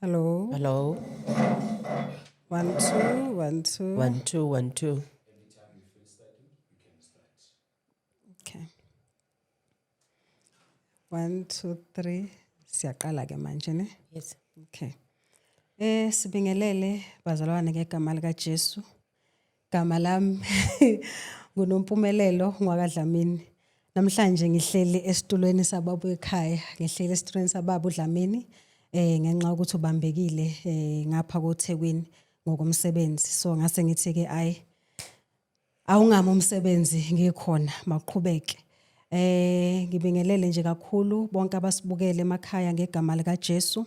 Hello. Hello. 1 2 1 2. 1 2 1 2. Okay. 1 2 3. Siyaqala ke manje, ne? Yes. Okay. Sibingelele bazalwane ngegama lika Jesu. Gama lami nguNompumelelo ngwakaDlamini. Namhlanje ngihleli esitulweni sababa ekhaya, ngihleli esitulweni sababa uDlamini ngenxa yokuthi ubambekile ngapha koThekwini ngokomsebenzi. So ngase ngithi ke ayi, awungami umsebenzi ngikhona, maqhubeke. Ngibingelele nje kakhulu bonke abasibukele emakhaya ngegama lika Jesu.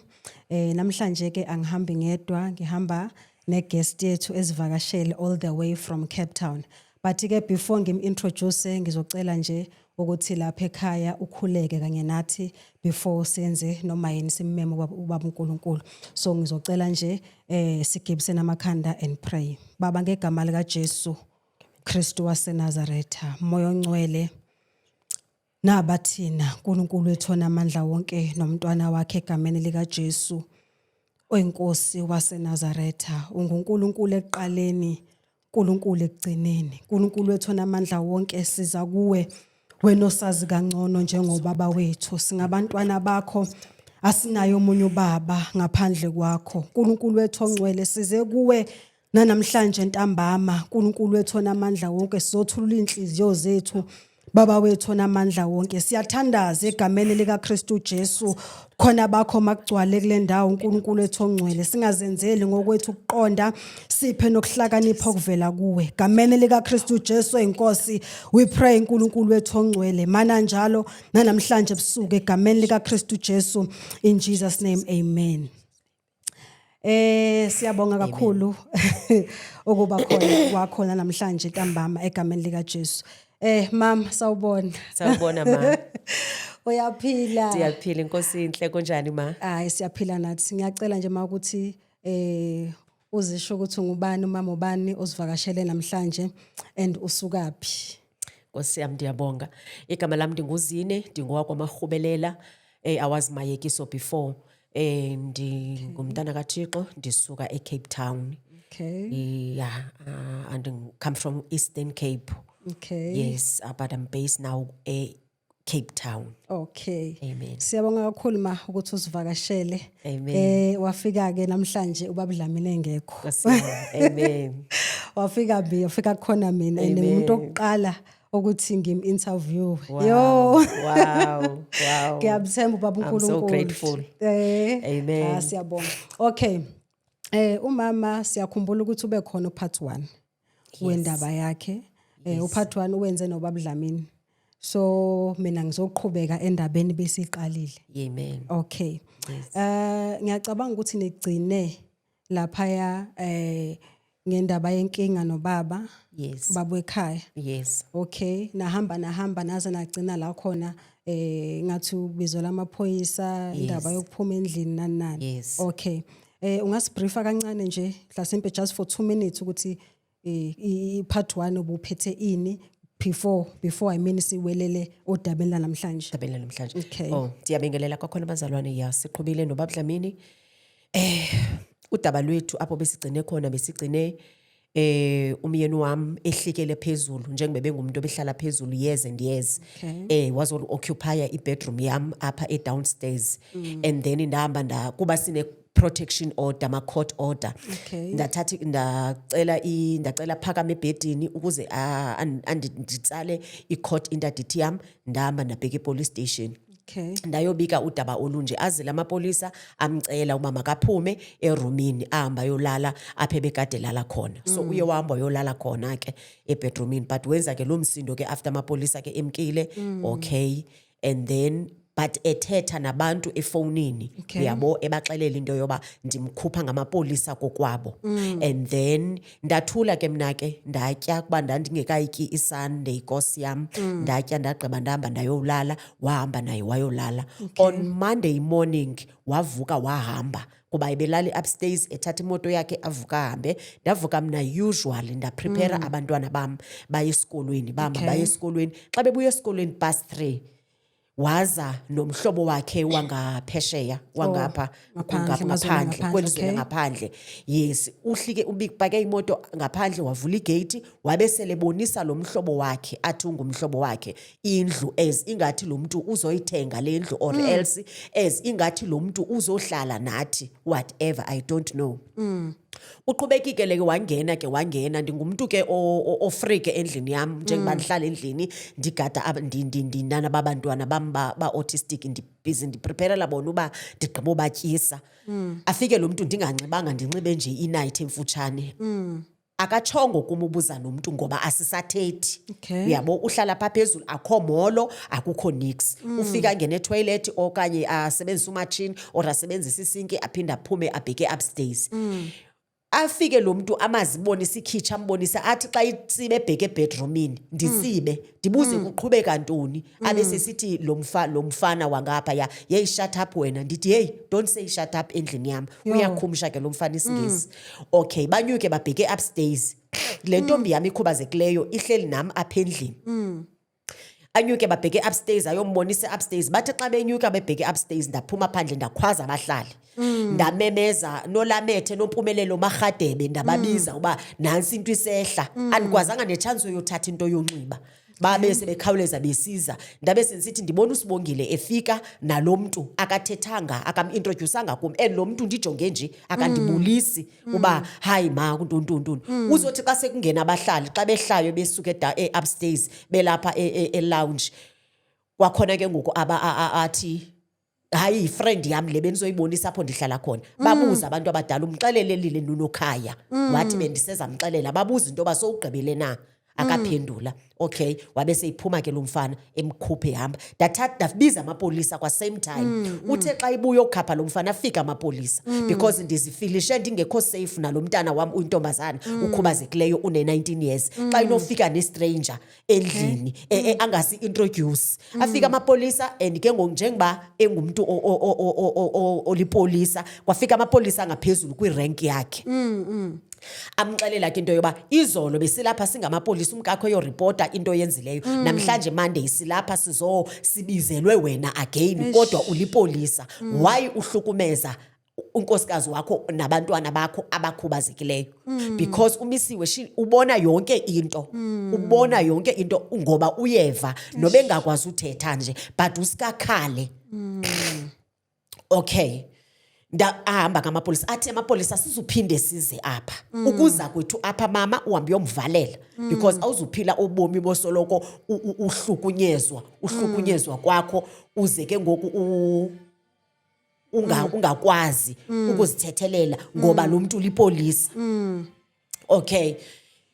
Namhlanje ke angihambi ngedwa, ngihamba neguest yethu ezivakashele all the way from Cape Town. But ke before ngim-introduce, ngizocela nje ukuthi lapha ekhaya ukhuleke kanye nathi before senze noma yini, simmeme ubaba uNkulunkulu. So ngizocela nje sigibise namakhanda and pray. Baba, ngegama lika Jesu Kristu waseNazaretha, Moya oNgcwele, nabathina uNkulunkulu wethu onamandla wonke nomntwana wakhe, egameni lika Jesu oyiNkosi waseNazaretha, unguNkulunkulu ekuqaleni, uNkulunkulu ekugcineni. uNkulunkulu wethu onamandla wonke, siza kuwe wena osazi kangcono njengobaba wethu. Singabantwana bakho, asinayo omunye ubaba ngaphandle kwakho. uNkulunkulu wethu ongcwele, size kuwe nanamhlanje ntambama. uNkulunkulu wethu onamandla wonke, sizothulula inhliziyo zethu. Baba wethu onamandla wonke, siyathandaza egameni likaKristu Jesu, khona bakho makugcwale kule ndawo. uNkulunkulu wethu ongcwele, singazenzeli ngokwethu ukuqonda, siphe nokuhlakanipha okuvela kuwe. Gameni likaKristu Jesu eyiNkosi we pray. uNkulunkulu wethu ongcwele, mana njalo nanamhlanje ebusuku, egameni likaKristu Jesu, in Jesus' name, amen. Siyabonga kakhulu ukuba khona kwakhona namhlanje ntambama egameni lika Jesu. Mam, sawubona. Sawubona, ma. Uyaphila? Ndiyaphila, inkosi inhle. Kunjani, ma? Hayi, siyaphila nathi. Ngiyacela nje ma ukuthi uzisho ukuthi ungubani, umama ubani osivakashele namhlanje and usukaphi. Nkosi yami, ndiyabonga. Igama lami ndinguZine, ndingowakwaMarhubelela. I was Mayekiso before. Ndingumntana kaThixo, ndisuka eCape Town. Yeah, and I come from Eastern Cape. Yes, but I'm based now e Cape Town. Okay. Amen. Siyabonga kakhulu ma ukuthi usivakashele. Amen. Wafika ke namhlanje ubaba Dlamini engekho. Nkosi yami. Amen. Wafika bi wafika khona mina and Amen. ngumuntu oqala ukuthi ngim interview. Wow. Yo. Wow. Ngiyamthemba ubaba I'm so uNkulunkulu. grateful. Amen. Ah, siyabonga. Okay. Umama siyakhumbula ukuthi ube khona part 1 wendaba yakhe. Upart 1 uwenze nobaba Dlamini. So mina ngizoqhubeka endabeni besiqalile. Amen. Okay. Ngiyacabanga ukuthi nigcine laphaya ngendaba yenkinga nobaba. Yes. Baba ekhaya. Yes. Okay, nahamba nahamba naze nagcina la khona ngathi ubizo lamaphoyisa, indaba yokuphuma endlini, nani nani. Yes. Okay. Ungasibriefa kancane nje mhlasimpe just for 2 minutes ukuthi part 1 ubuphethe ini before, I mean, siwelele odabeni lanamhlanje. Dabeni namhlanje. Okay. Oh, ndiyabingelela kwakhona abazalwane. Ya, siqhubile nobaba Dlamini. Udaba lwethu apho besigcine khona, besigcine umyeni wami ehlikele phezulu njengoba bengumuntu obehlala phezulu years and years. Wazo occupy i-bedroom yam apha e downstairs and then ndahamba nda kuba sine protection order, ma court order. Ndathatha ndacela phakame ebhedini ukuze nditsale i-court interdict yam. Ndahamba ndabheka i-police station. Ndayobika udaba olunje, aze lamapolisa amcela uba makaphume erumini ahamba ayolala apha ebekade lala khona. So uye wahamba wayolala khona ke ebedroomini, but wenza ke loo msindo ke after amapolisa ke emkile. Okay, and then but ethetha nabantu efowunini. Uyabo, ebaxelela into yoba ndimkhupha ngamapolisa kokwabo. And then ndathula ke mna ke, ndatya kuba ndandingekayityi iSunday, nkosi yam. Ndatya, ndagqiba, ndahamba ndayolala. Wahamba naye wayolala. On Monday morning wavuka wahamba. Kuba ebelala upstairs, ethatha imoto yakhe, avuka ahambe. Ndavuka mna usually, ndaprepare abantwana bam baye esikolweni, bahamba baye esikolweni. Xa bebuya esikolweni past 3, waza nomhlobo wakhe wangaphesheya, wangapha. Ngaphandle, emazweni ngaphandle angaphandle, kwelizwe ngaphandle, yes. Uhlike ubipake imoto ngaphandle, wavula igate, wabe selebonisa lo mhlobo wakhe athi ungumhlobo wakhe indlu, as ingathi lo mntu uzoyithenga le ndlu or else as ingathi lo mntu uzohlala nathi, whatever, I don't know. Uqhubekike ke, wangena ke, wangena. Ndingumntu ke ofree ke endlini yam, njengoba ndihlala endlini, ndigada ndinana babantwana bam ba-autistic, ndibhizi ndipreparela bona uba ndigqiba ubatyisa. Afike lo mntu ndinganxibanga, ndinxibe nje inight emfutshane. Akatshongo kum ubuza nomntu ngoba asisathethi. Uyabo, uhlala phaa phezulu, akho molo, akukho nix. Ufika angene etoilet okanye asebenzise umatshini or asebenzise isinki, aphinde aphume abheke upstairs. Afike lo mntu amazibonise ikhitshi, ambonise, athi xa itsibe ebheke ebedroomini, nditsibe ndibuze kuqhubeka ntoni, abe sesithi lo mfana wangapha ya, "Yeyi, shut up wena." Ndithi, "Heyi, don't say shut up endlini yam." Yho. Uyakhumsha ke lo mfana isiNgesi. Okay, banyuke babheke upstairs. Le ntombi yam ikhubazekileyo ihleli nam apha endlini. Anyuke babheke upstairs, ayombonisa upstairs. Bathi xa benyuka bebheke upstairs, ndaphuma phandle, ndakhwaza abahlali, ndamemeza nolamethe nompumelelo marhadebe, ndababiza uba nantsi into isehla. Andikwazanga netshansi yothatha into yonxiba, babe sebekhawuleza besiza. Ndabe sendisithi ndibona uSibongile efika nalo mntu, akathethanga, akamintrodyusanga kum, and lo mntu ndijonge nje, akandibulisi uba hayi ma, kuntontontoni. Uzothi xa sekungena abahlali, xa behlayo besuka e-upstairs belapha e-lounge kwakhona ke ngoku aba athi, "Hayi, yifriend yam le, benizoyibonisa apho ndihlala khona." Babuza abantu abadala, "Umxelelelile nunokhaya?" Wathi, "Bendisezamxelela." Babuza into yoba sowugqibele na, akaphendula. Okay, wabe seyiphuma ke lo mfana, emkhuphe, ehamba. Ndathatha ndabiza amapolisa kwa same time. Uthe xa ibuya ukukhapha lo mfana, afika amapolisa, because ndizifilishe ndingekho safe nalo mntana wam uyintombazana ukhubazekileyo, une-19 years, xa inofika nestranger endlini angasi-introduce. Afika amapolisa, and ke ngoku njengoba engumntu olipolisa, kwafika amapolisa angaphezulu kwirank yakhe. Amxelela ke into yoba izolo besilapha singamapolisa, umkakho eyoripota into oyenzileyo. Namhlanje Monday silapha, sizo sibizelwe wena again, kodwa ulipolisa, why uhlukumeza unkosikazi wakho nabantwana bakho abakhubazekileyo? Because umisiwe ubona yonke into, ubona yonke into ngoba uyeva nobengakwazi uthetha nje, but usikakhale. Okay, ahamba ngamapolisa, athi amapolisa, "Sizuphinde size apha. Ukuza kwethu apha, mama, uhambe uyomvalela, because awuzuphila ubomi bosoloko uhlukunyezwa, uhlukunyezwa kwakho, uze ke ngoku ungakwazi ukuzithethelela ngoba lo muntu ulipolisa." Okay,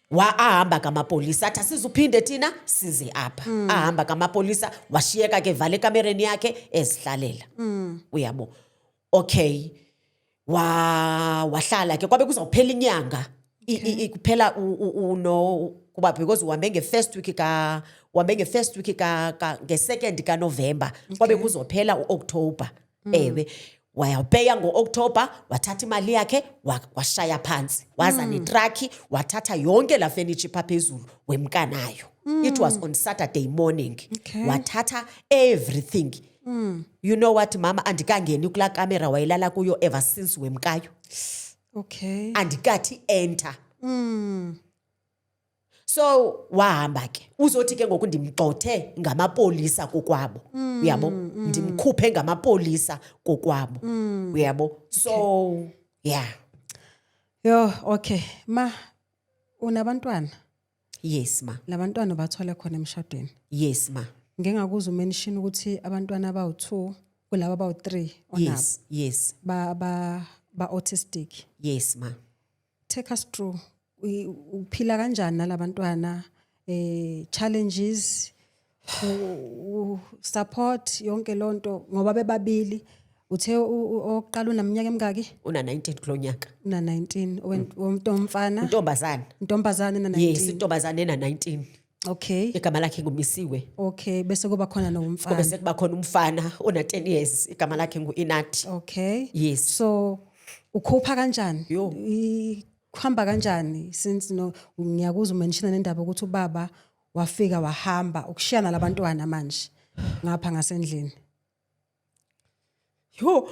wa ahamba kamapolisa, athi asizuphinde thina size apha. Ahamba kamapolisa, washiyeka ke vale ekamereni yakhe ezihlalela, uyabo. Okay, wa wahlala ke, kwabe kuzawuphela inyanga, kuphela uno kuba because uhambe nge-first week ka uhambe nge-first week ka nge-2nd kaNovember, kwabe kuzophela uOctober. Ewe, wayapeya ngo-October, wathatha imali yakhe, washaya phansi, waza netraki, wathatha yonke laa furniture phaa phezulu, wemka nayo. It was on Saturday morning. Wathatha everything. You know what, mama, andikangeni kulaa kamera wayelala kuyo ever since wemkayo. Andikathi enter. So wahamba ke, uzothi ke ngoku ndimgxothe ngamapolisa kokwabo, uyabo, ndimkhuphe ngamapolisa kokwabo, uyabo. So yeah. Yo, okay. Ma, unabantwana? Yes, ma. Labantwana bathole khona emshadweni? Yes, ma. Ngike ngakuzwa umention ukuthi abantwana abawu-2 kulaba abawu-3 onabo Yes. ba autistic. Yes, ma. Take us through. Uphila kanjani nalabantwana, challenges, support, yonke lonto, ngoba bebabili uthe oqala unaminyaka emingaki? Una 19 kulo nyaka. Una 19, womuntu omfana? Intombazana. Intombazane na 19? Yes, intombazane ena 19. Igama lakhe ngumisiwe. Okay, bese kuba khona nomfana. Kube sekuba khona umfana ona 10 years, igama lakhe ngu-Inathi. Yes. So Ukhopha kanjani? Yo. Kuhamba kanjani since no ngiyakuzwa umention nendaba ukuthi ubaba wafika wahamba ukushiyana labantwana manje ngapha ngasendlini? Yho,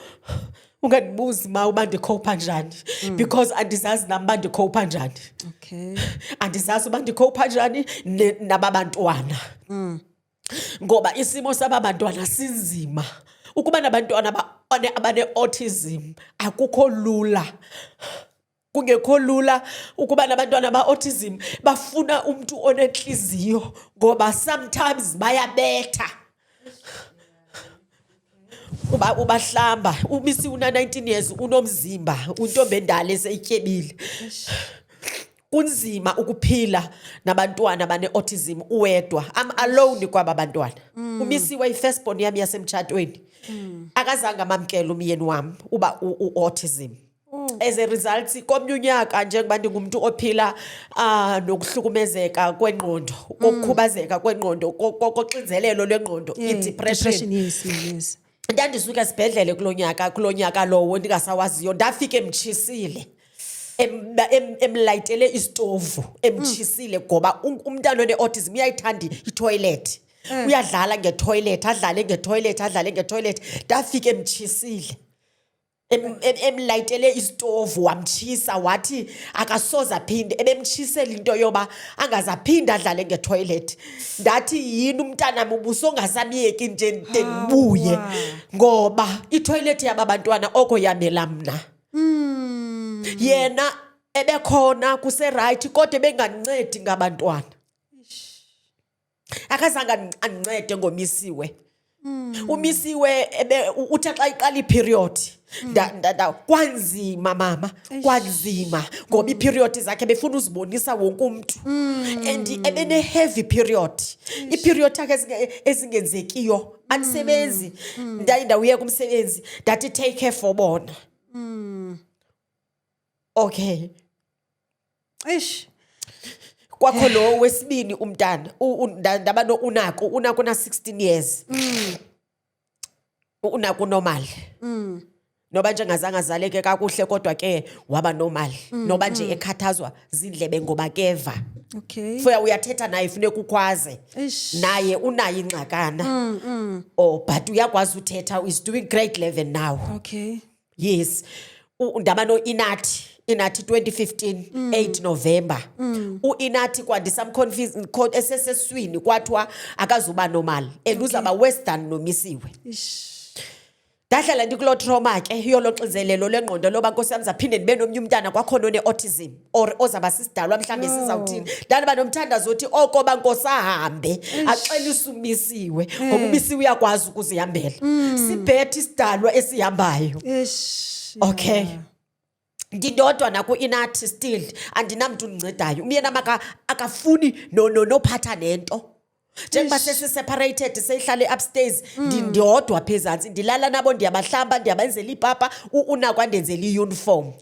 ungandibuzi ma uba ndikhowupha njani, because andizazi nam uba ndikhowupha njani. Andizazi uba ndikhowupha njani naba bantwana, ngoba isimo saba bantwana sinzima. Ukuba nabantwana abane-autism akukho lula, kungekho lula ukuba nabantwana ba-autism. Bafuna umntu onentliziyo, ngoba sometimes bayabetha. Uba ubahlamba umisi una-19 years, unomzimba, untombi endala eseyityebile. Kunzima ukuphila nabantwana bane-autism uwedwa. I'm alone kwaba bantwana. Umisiwe i-firstborn yami yasemtshatweni, akazange amamkele umyeni wami uba u-autism. As a result, komnye unyaka, njengoba ndingumntu ophila nokuhlukumezeka kwengqondo, kokukhubazeka kwengqondo, koxinzelelo lwengqondo, i-depression. Depression, yes, ma'am, yes. Ndandisuka esibhedlele kuloo nyaka lowo ndingasawaziyo, ndafika emtshisile, emlayitele isitovu, emtshisile, ngoba umntana one-autism uyayithanda itoilet, uyadlala ngetoilet, adlale ngetoilet, adlale ngetoilet. Ndafika emtshisile, emlayitele isitovu, wamtshisa, wathi akasoze aphinde. Ebemtshisela into yoba angaze aphinde adlale ngetoilet. Ndathi, "Yini umntanam, ubusongasamyeki nje de ndibuye?" Ngoba itoilet yaba bantwana oko yamela mna. Yena ebekhona kuserayithi, kodwa ebengandincedi ngabantwana, akazange andincede ngomisiwe. Umisiwe uthe xa iqala iperiod, kwanzima mama, kwanzima, ngoba iiperiod zakhe befuna uzibonisa wonke umntu, and ebene-heavy period, iperiod yakhe ezingenzekiyo. Andisebenzi, ndaye ndawuyeka umsebenzi, ndathi take care for bona. Okay. Eish. Kwakho lo wesibini umntana, ndaba no unako, unako na 16 years. Unako normal, noba nje ngazange azaleke kakuhle, kodwa ke waba normal, noba nje ekhathazwa zindlebe ngoba keva. Fuya uyathetha naye, funeka ukhwaze. Naye unayo ingxakana, oh, but uyakwazi uthetha, is doing grade 11 now. Yes. Ndaba no-Inathi, Inathi 2015, 8 November. U-Inathi kwandisamconfuse eseseswini, kwathiwa akazuba normal and uzaba worse than nomisiwe. Ndahlala ndikuloo trauma ke yolo xinzelelo lwengqondo loba, nkosi yam, zaphinde ndibe nomnye umntana kwakhona one-autism or ozaba sisidalwa mhlawumbi sizawuthini. Ndandiba nomthandazo othi okoba nkosi ahambe axelise umisiwe, ngoba umisiwe uyakwazi ukuzihambela, sibhethe isidalwa esihambayo. Okay. Ndindodwa naku-Inathi still, andinamntu undincedayo. Umyeni am akafuni nophatha nento, njengoba sesi-separated, seyihlala e-upstairs, ndindodwa pha ezantsi, ndilala nabo, ndiyabahlamba, ndiyabenzela ipapa. Unako andenzela iuniform.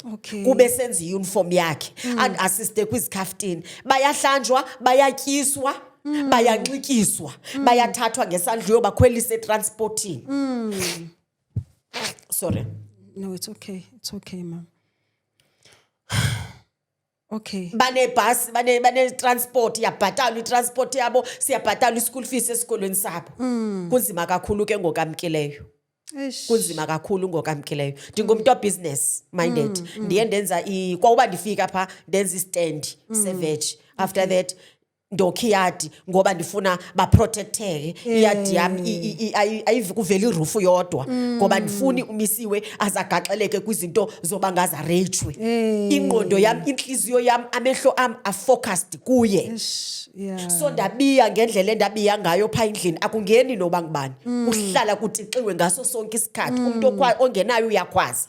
Kube senza iuniform yakhe, andiasiste kwizikhaftini. Bayahlanjwa, bayatyiswa, bayanxityiswa, bayathathwa ngesandla uyobakhwelisa etransportini. Sorry. No, it's okay. It's okay, ma'am. Okay. Banebhasi, bane-transport, iyabhatalwa itransport yabo, siyabhatalwa i-school fees esikolweni sabo. Kunzima kakhulu ke ngokamkileyo. Kunzima kakhulu ngokamkileyo. Ndingumntu obusiness minded. Ndiye ndenza kwawuba ndifika phaa, ndenza istand seveg. After that ndokha iyadi, ngoba ndifuna baprotecteke. Iyadi yam ayivi kuvela irufu yodwa, ngoba ndifuni umisiwe azagaxeleke kwizinto zoba ngazareyitshwe. Ingqondo yam, intliziyo yam, amehlo am afocused kuye. So ndabiya ngendlela endabiya ngayo phaa endlini, akungeni noba ngubani, kuhlala kutixiwe ngaso sonke isikhathi. Umntu ongenayo uyakhwaza.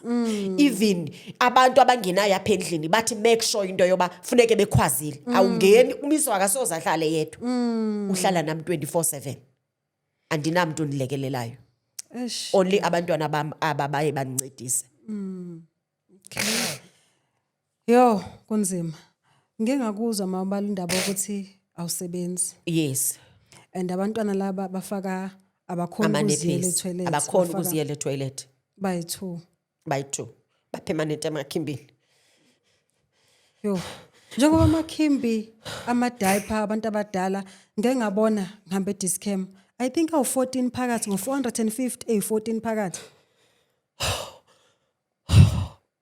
Even abantu abangenayo apha endlini bathi make sure into yoba funeke bekhwazile. Awungeni, umiso akasoze ahlale yedwa, uhlala nam 24/7. Andinamntu undilekelelayo. Only abantwana bam aba baye bandincedise. Yo, kunzima. Ngike ngakuzwa mawubala indaba ukuthi awusebenzi. Yes. And abantwana laba bafaka, abakhona ukuziyela amanepesi etoilet. Abakhona bafaka ukuziyela etoilet. Bayi-two. Bayi-two. Ba-permanent emakhimbini. Yo. Njengoba amakhimbi, ama-diaper abantu abadala ngeke ngabona ngihambe e-Dis-Chem. I think awu-14 phakathi ngo-450 eyi-14 phakathi.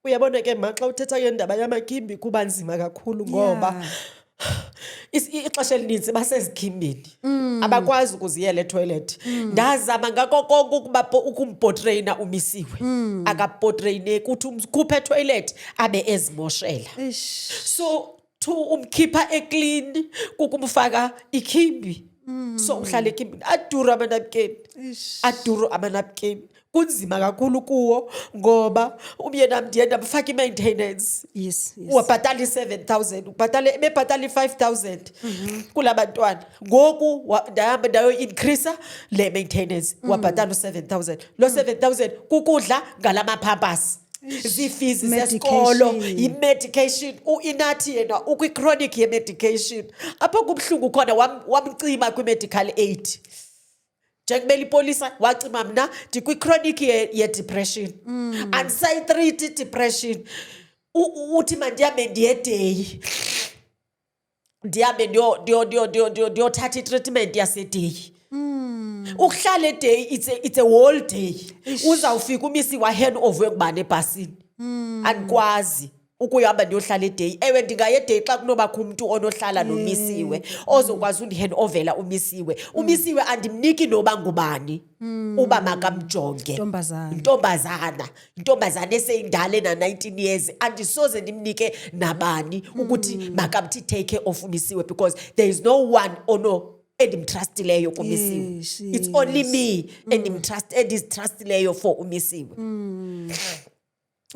Uyabona ke ma, xa uthetha ngendaba yamakhimbi kuba nzima kakhulu ngoba ixesha elininzi basezikhimbini, abakwazi ukuziyela etoilet. Ndazama ngako konke ukuba ukum-potty-traina umisiwe, aka-potty-traineki. Uthi umkhuphe etoilet abe ezimoshela. Eish. So to umkhipha e-clean kukumfaka ikhimbi, so uhlala ekhimbini. Aduru amanapukeni, aduru amanapukeni. Kunzima kakhulu kuwo ngoba umyeni am ndiye ndamfaka i-maintenance. Wabhatala i-7,000, ubhatale, ebebhatala i-5,000 kula bantwana. Ngoku ndahamba ndayo-increasa le maintenance, wabhatala u-7,000. Lo 7,000 kukudla ngalama-pampers, zii-fees zesikolo, Medication. yi-medication. Uinathi yena ukwi-chronic ye-medication. Apho kubuhlungu khona, wamcima kwi-medical aid njengoba lipolisa wacima. Mna ndikwi-chronic ye-depression, andisayi-treat i-depression. Uthi mandihambe ndiye-day, ndihambe ndiyothatha i-treatment yase-day. Ukuhlala e-day, it's a whole day. Uzawufika umisiwa hand over ngubani ebhasini. Andikwazi ukuyihamba ndiyohlala e-day. Ewe, ndingaya e-day xa kunobakho umntu onohlala nomisiwe ozokwazi undi-hand ovela umisiwe. Umisiwe andimniki noba ngubani uba makamjonge. Ntombazana. Intombazana, intombazana eseyindala ena-19 years, andisoze ndimnike nabani ukuthi makamthi take care of umisiwe because there is no one ono endim-trustileyo kumisiwe. It's only me endizi-trustileyo for umisiwe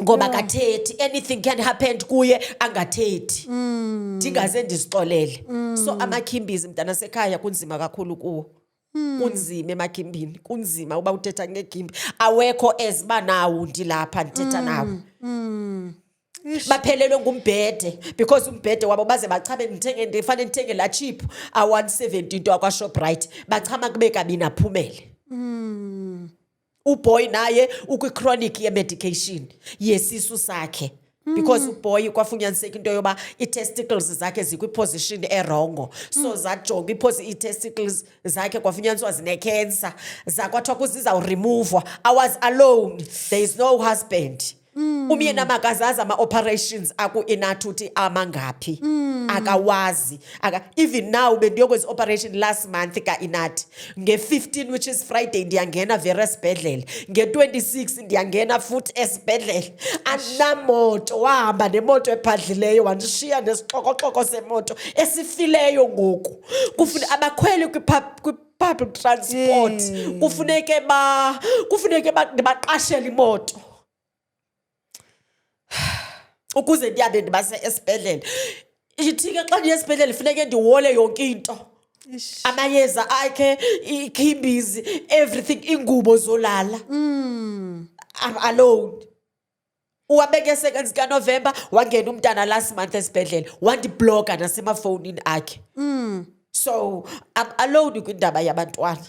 ngoba akathethi. Anything can happen kuye, angathethi, ndingaze ndizixolele. So amakhimbizi, mntana sekhaya, kunzima kakhulu kuwo, kunzima emakhimbini, kunzima uba uthetha ngekhimbi. Awekho as banawo, ndilapha ndithetha nawe. Baphelelwe ngumbhede because umbhede wabo baze bachame. Ndithenge, ndifane ndithenge laa cheap a-170 into akwaShoprite, bachama kube kabini aphumele. Uboy naye ukwi-chronic ye-medication yesisu sakhe because uboy kwafunyaniseka into yoba ii-testicles zakhe zikwi-position e-wrong. So zajonga ii-testicles zakhe, kwafunyaniswa zine-cancer, zakwathiwa kuzizawu-removwa. I was alone, there is no husband. Umyeni amakazazi ama-operations aku-inathi uthi amangaphi, akawazi. Even now bendiyokwenza i-operation last month ka-inathi nge-15, which is Friday. Ndiyangena vere esibhedlele nge-26, ndiyangena futhi esibhedlele. Andinamoto, wahamba nemoto ephadlileyo, wandishiya nesixokoxoko semoto esifileyo. Ngoku kufuna abakhweli kwi-public transport, kufuneke ndibaqashele imoto ukuze ndihambe ndibase esibhedlele. Ithi ke xa ndiye esibhedlele funeke ndiwole yonke into, amayeza akhe, ikhimbizi, everything, iingubo zolala. I'm alone. Uwabeke 2 zikaNovemba, wangena umntana last month esibhedlele, wandi-blocka nasemafowunini akhe. So I'm alone kwindaba yabantwana.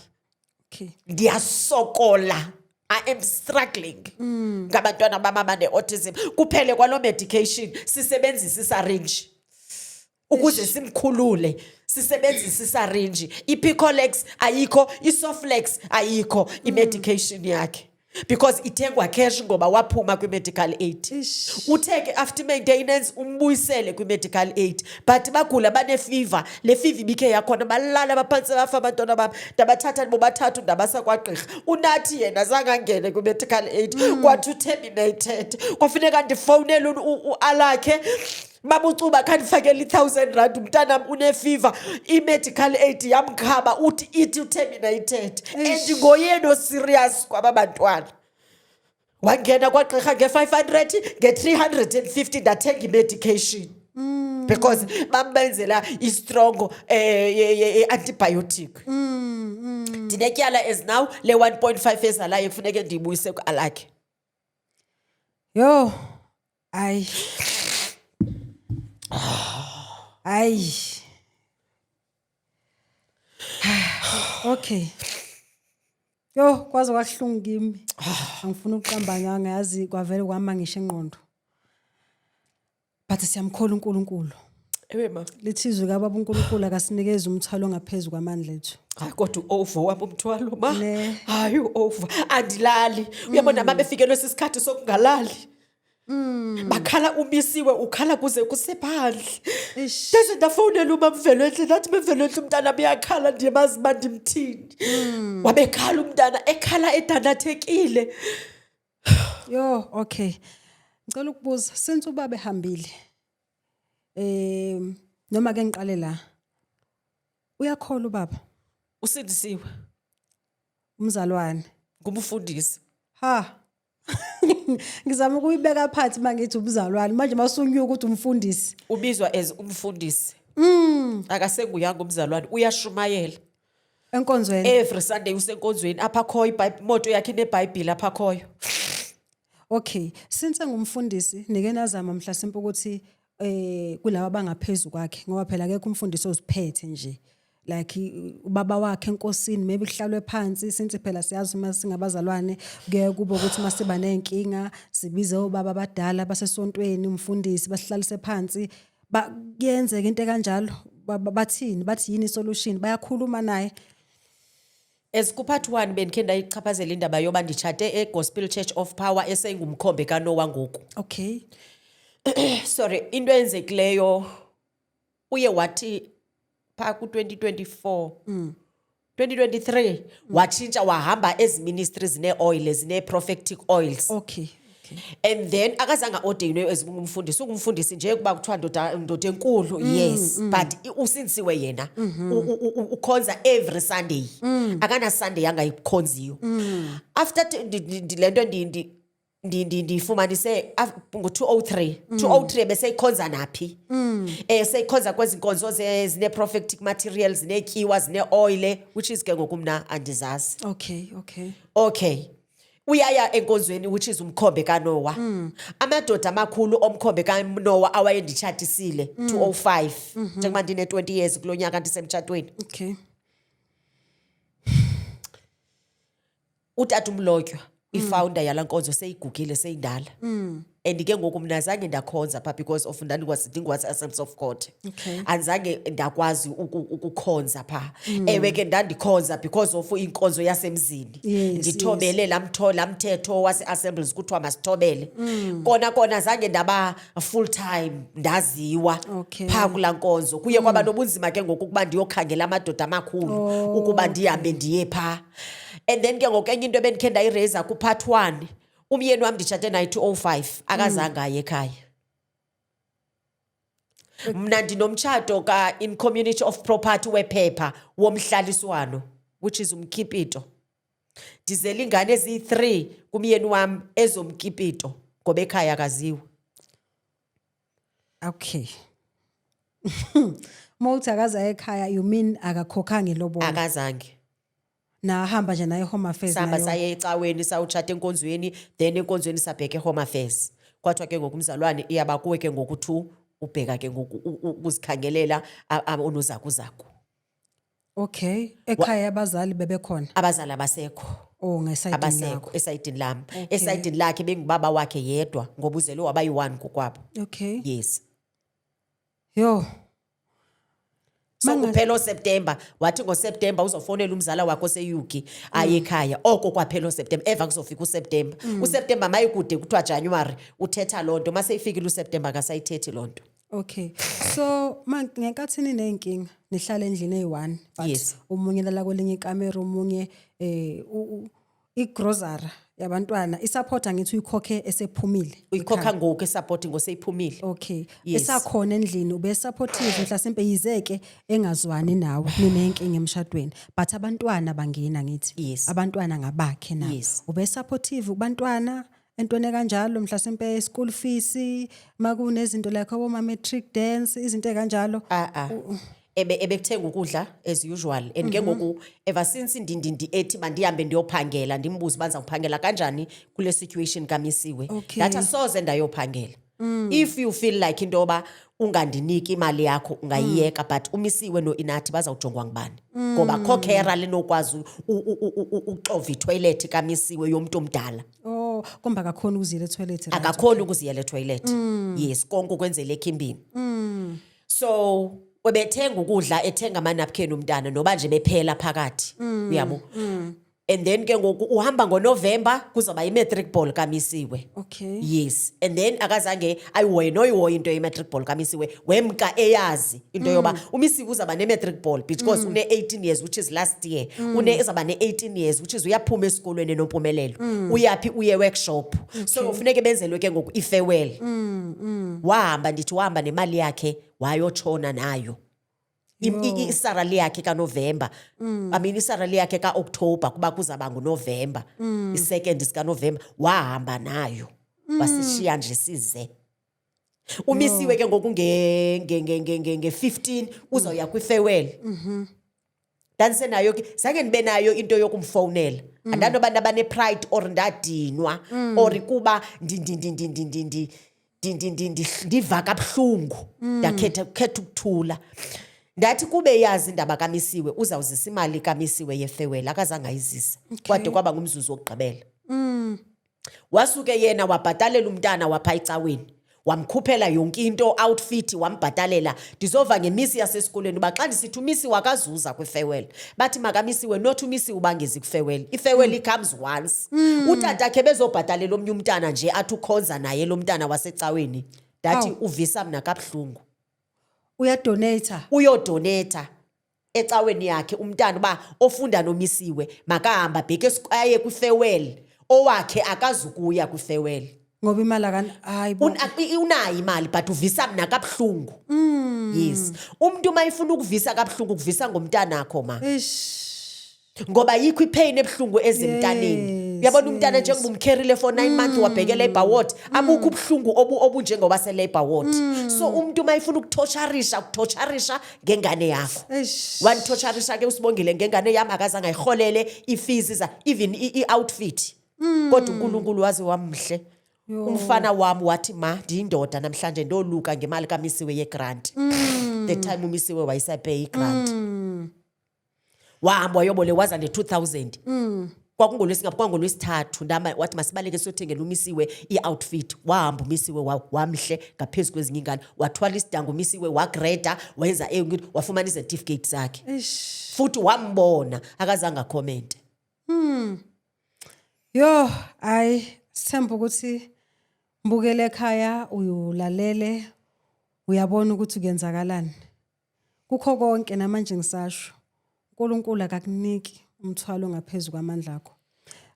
Ndiyasokola, I am struggling ngabantwana bam abane-autism. Kuphele kwaloo medication, sisebenzisa isarinji ukuze simkhulule, sisebenzise isarinji. I-Picolex ayikho, i-Soflex ayikho, i-medication yakhe because ithengwa cash ngoba waphuma kwi-medical aid. Uthe ke after maintenance umbuyisele kwi-medical aid, but bagula, bane-fever. Le fever ibikhe yakhona, balala baphantse bafa abantwana bam. Ndabathatha bobathathu ndabasa kwagqirha. Unathi yena zange angene kwi-medical aid, kwathi u-terminated. Kwafuneka ndifowunele ualakhe babucuba khandifakele i-R1000, umntanam une-fever. I-medical aid yamkhaba, uthi ithi u-terminated and ngoyena o-serious kwaba bantwana. Wangena kwagqirha nge-500, nge-350 ndathenga i-medication because bambenzela i-strong antibiotic. Ndinetyala as now le 1.5 ezalayo kufuneke ndiyibuyise ku-alakhe. Yo, hayi. Hayi. Okay. Yo, kwaze kwahlungu kimi. Angifuni ukuqamba nganga, yazi, kwavele kwama ngisho engqondo. But siyamkhola uNkulunkulu. Ewe ma. Lithi izwi kababa, uNkulunkulu akasinikezi umthwalo ongaphezulu kwamandla ethu. Hayi, kodwa u-over wami umthwalo, ma. Ne. Hayi, u-over, andilali, uyabona, ma befikelwe sisikhathi sokungalali, bakhala umisiwe, ukhala kuze kusephandle. Ish. Ndaze ndafowunela umamvelwenhle, ndathi, "Memvelwenhle, umntana buyakhala, ndiyemazi uba ndimthini." Wabekhala umntana, ekhala edandathekile. Yo, okay. Ngicela ukubuza, since ubaba ehambile, noma ke ngiqale la. Uyakholwa ubaba? Usindisiwe. Umzalwane? Ngumfundisi. Ha. Ngizama ukuyibeka phansi mangithi umzalwane, manje masunyuka ukuthi umfundisi. Ubizwa as umfundisi, akasenguyanga umzalwane, uyashumayela. Enkonzweni. Every Sunday usenkonzweni apha akhoyo, imoto yakhe inebhayibhile apha akhoyo. Okay, since engumfundisi, nike nazama mhlasimpe ukuthi kulabo abangaphezulu kwakhe, ngoba phela akekho umfundisi oziphethe nje. Like ubaba wakhe enkosini, maybe kuhlalwe phansi, since phela siyazi uma singabazalwane kuye kube ukuthi uma siba nezinkinga sibize obaba abadala basesontweni, umfundisi, basihlalise phansi. Ba kuyenzeka into kanjalo? Bathini, bathi yini solution, bayakhuluma naye? As ku-part one bendikhe ndayichaphazela indaba yoba nditshate e-Gospel Church of Power esengumkhombe kaNowa ngoku. Sorry, into eyenzekileyo, uye wathi phaa ku-2024, 2023, watshintsha, wahamba ezi ministries zine-oil, zine-prophetic oils. And then akazange a-ordainwe as ungumfundisi, ungumfundisi nje kuba kuthiwa ndoda, ndoda enkulu, yes, but usindisiwe yena. Ukhonza every Sunday, akana Sunday angayikhonziyo. After le nto ndiyifumanise ngo-203, 203, beseyikhonza naphi, seyikhonza kwezi nkonzo zine-prophetic material, zinetyiwa, zine-oil, which is ke ngoku mna andizazi. Okay, uyaya enkonzweni, which is umkhombe kaNowa, amadoda amakhulu omkhombe kaNowa awayenditshatisile 205, njengoba ndine-20 years kulo nyaka ndisemtshatweni. Utata uMlotywa, i-founder yalaa nkonzo, seyigugile, seyindala, and ke ngoku mna zange ndakhonza phaa because of ndingwase-Assemblies of God. Andizange ndakwazi ukukhonza phaa. Ewe ke, ndandikhonza because of inkonzo yasemzini, ndithobele laa mthetho wase-Assemblies, kuthiwa masithobele. Kona kona zange ndaba full time, ndaziwa phaa kulaa nkonzo. Kuye kwaba nobunzima ke ngoku ukuba ndiyokhangela amadoda amakhulu, ukuba ndihambe ndiye phaa. And then ke ngoku enye into ebendikhe ndayi-raisa ku-part one, umyeni wam nditshate naye 205, akazange aye ekhaya. Mna ndinomtshato ka-in community of property wephepha womhlaliswano, which is umkipito. Ndizele iingane eziyi-3 kumyeni wam ezomkipito, ngoba ekhaya akaziwa. Okay. Mawuthi akaze ekhaya, you mean akakhokhanga ilobola? Akazange. Nahamba nje naye Home Affairs? Sihamba nayo? Saye ecaweni, sawutshata enkonzweni, then enkonzweni sabheka e-Home Affairs. Kwathiwa ke ngoku, umzalwane, iyaba kuwe ke ngoku two, ubheka ke ngoku ukuzikhangelela onozakuzaku. Okay. Ekhaya abazali bebekhona? Abazali abasekho. Oh, ngesayidini Abasekho. lakho. Esayidini lam. Esayidini lakhe bengubaba wakhe yedwa, ngoba uzelwe wabayi-one kokwabo. Yes. Yo. So kuphela oSeptember, wathi ngoSeptember uzofowunela umzala wakhe oseyuki aye ekhaya. Oko kwaphela oSeptember, eva kuzofika uSeptember. USeptember mayikude kuthiwa January, uthetha loo nto. Maseyifikile uSeptember, akasayithethi loo nto. Okay. So ngenkathi nineyinkinga nihlala endlini eyi-one, but omunye lala kwelinye ikamera, omunye igrocery yabantwana, i-support angithi uyikhokhe esephumile? Uyikhokha ngoku i-support ngoseyiphumile. Yes. Esakhona endlini ube supportive mhlasimpe, yizeke engazwani nawe, ninenkinga emshadweni, but abantwana bangena ngithi? Yes. Abantwana ngabakhe na? Yes. Ube supportive kubantwana entweni kanjalo, mhlasimpe school fees, makunezinto like abo matric dance, izinto ekanjalo? Ah ah. Ebekuthenga ukudla as usual, and ke ngoku ever since ndi ethi mandihambe ndiyophangela, ndimbuze uba ndizawuphangela kanjani kule situation kamisiwe. Ndathi asoze ndayophangela. If you feel like into yoba ungandiniki imali yakho, ungayiyeka, but uMisiwe noInathi bazawujongwa ngubani? Ngoba kho carer linokwazi uxova ithoyilethi kaMisiwe yomntu omdala. Oh, komba akakhona ukuziyela etoilet, right? Akakhoni ukuziyela etoilet. Yes, konke ukwenzela ekhimbini. So webethenga ukudla, ethenga ama-napkin umntana noba nje bephela phakathi, uyabo. And then ke ngoku uhamba ngoNovember, kuzawuba i-matric ball kaMisiwe. Yes, and then akazange ayihoye noyihoye into ye-matric ball kaMisiwe. Wemka eyazi into yoba uMisiwe uzawuba ne-matric ball because une-18 years, which is last year, une uzawuba ne-18 years, which is uyaphuma esikolweni eNompumelelo, uyaphi, uye workshop. So funeke benzelwe ke ngoku i-farewell. Wahamba, ndithi wahamba nemali yakhe, wayotshona nayo. Isalary yakhe kaNovember, I mean, isalary yakhe kaOctober, kuba kuzaba nguNovember, i-second sikaNovember, wahamba nayo, wasishiya nje size. Umisiwe ke ngoku nge-15 uzawuya kwi-farewell. Ndandisenayo ke, zange ndibe nayo into yokumfowunela. Andanoba ndaba ne-pride or ndadinwa or kuba ndiva kabuhlungu, ndakhetha khetha ukuthula. Ndathi kube yazi indaba kaMisiwe, uzawuzisa imali kaMisiwe ye-farewell, akazange ayizisa kwade kwaba ngumzuzu wokugqibela. Wasuke yena wabhatalela umntana wapha ecaweni, wamkhuphela yonke into, outfit wambhatalela. Ndizova ngemisi yasesikolweni uba xa ndisithi umisi wakazuza kwi-farewell, bathi makamisiwe, not umisiwe ubangezi kwi-farewell. I-farewell mm. comes once. Utatakhe bezobhatalela omnye umntana nje, athi ukhonza naye lo mntana wasecaweni. Ndathi Awu. uvisa mna kabuhlungu. Uyadonata. Uyodonata ecaweni yakhe umntana uba ofunda nomisiwe makahamba abheke aye kwi-farewell, owakhe akazukuya kwi-farewell. Ngoba imali akani, hayi bo. Unayo imali, but uvisa mna kabuhlungu. Yes, umntu uma efuna ukuvisa kabuhlungu, ukuvisa ngomntanakho ma. Eish. Ngoba yikho ipain ebuhlungu ezemntaneni. Uyabona umntana njengoba umcarrile for 9 months, wabheke labour ward, abukho ubuhlungu obunjengoba se-labour ward. So umuntu uma efuna ukutorturisha, ukutorturisha ngengane yakho. Eish. Wanditorturisha ke uSibongile ngengane yami, akazange ayiholele i-fees za even i-outfit. Kodwa uNkulunkulu waze wamhle umfana wami, wathi, "Ma, ndiyindoda namhlanje, ndoluka ngemali kaMisiwe yegrant." The time uMisiwe wayesapay igrant, wahamba wayobole, waza ne-2000. Kwakungolwesingaphi? Kwangolwesithathu. Ndama wathi masibaleke siyothengela uMisiwe i-outfit. Wahamba uMisiwe, wamhle ngaphezu kwezinye ingane, wathwala isidango uMisiwe, wagreda, wenza wafumana izetifiketi zakhe. Eish. Futhi wambona, akazange acommente. Yo, ayi, sithemba ukuthi mbukele ekhaya uyulalele, uyabona ukuthi kuyenzakalani. Kukho konke namanje ngisasho, uNkulunkulu akakuniki umthwalo ngaphezulu kwamandla akho.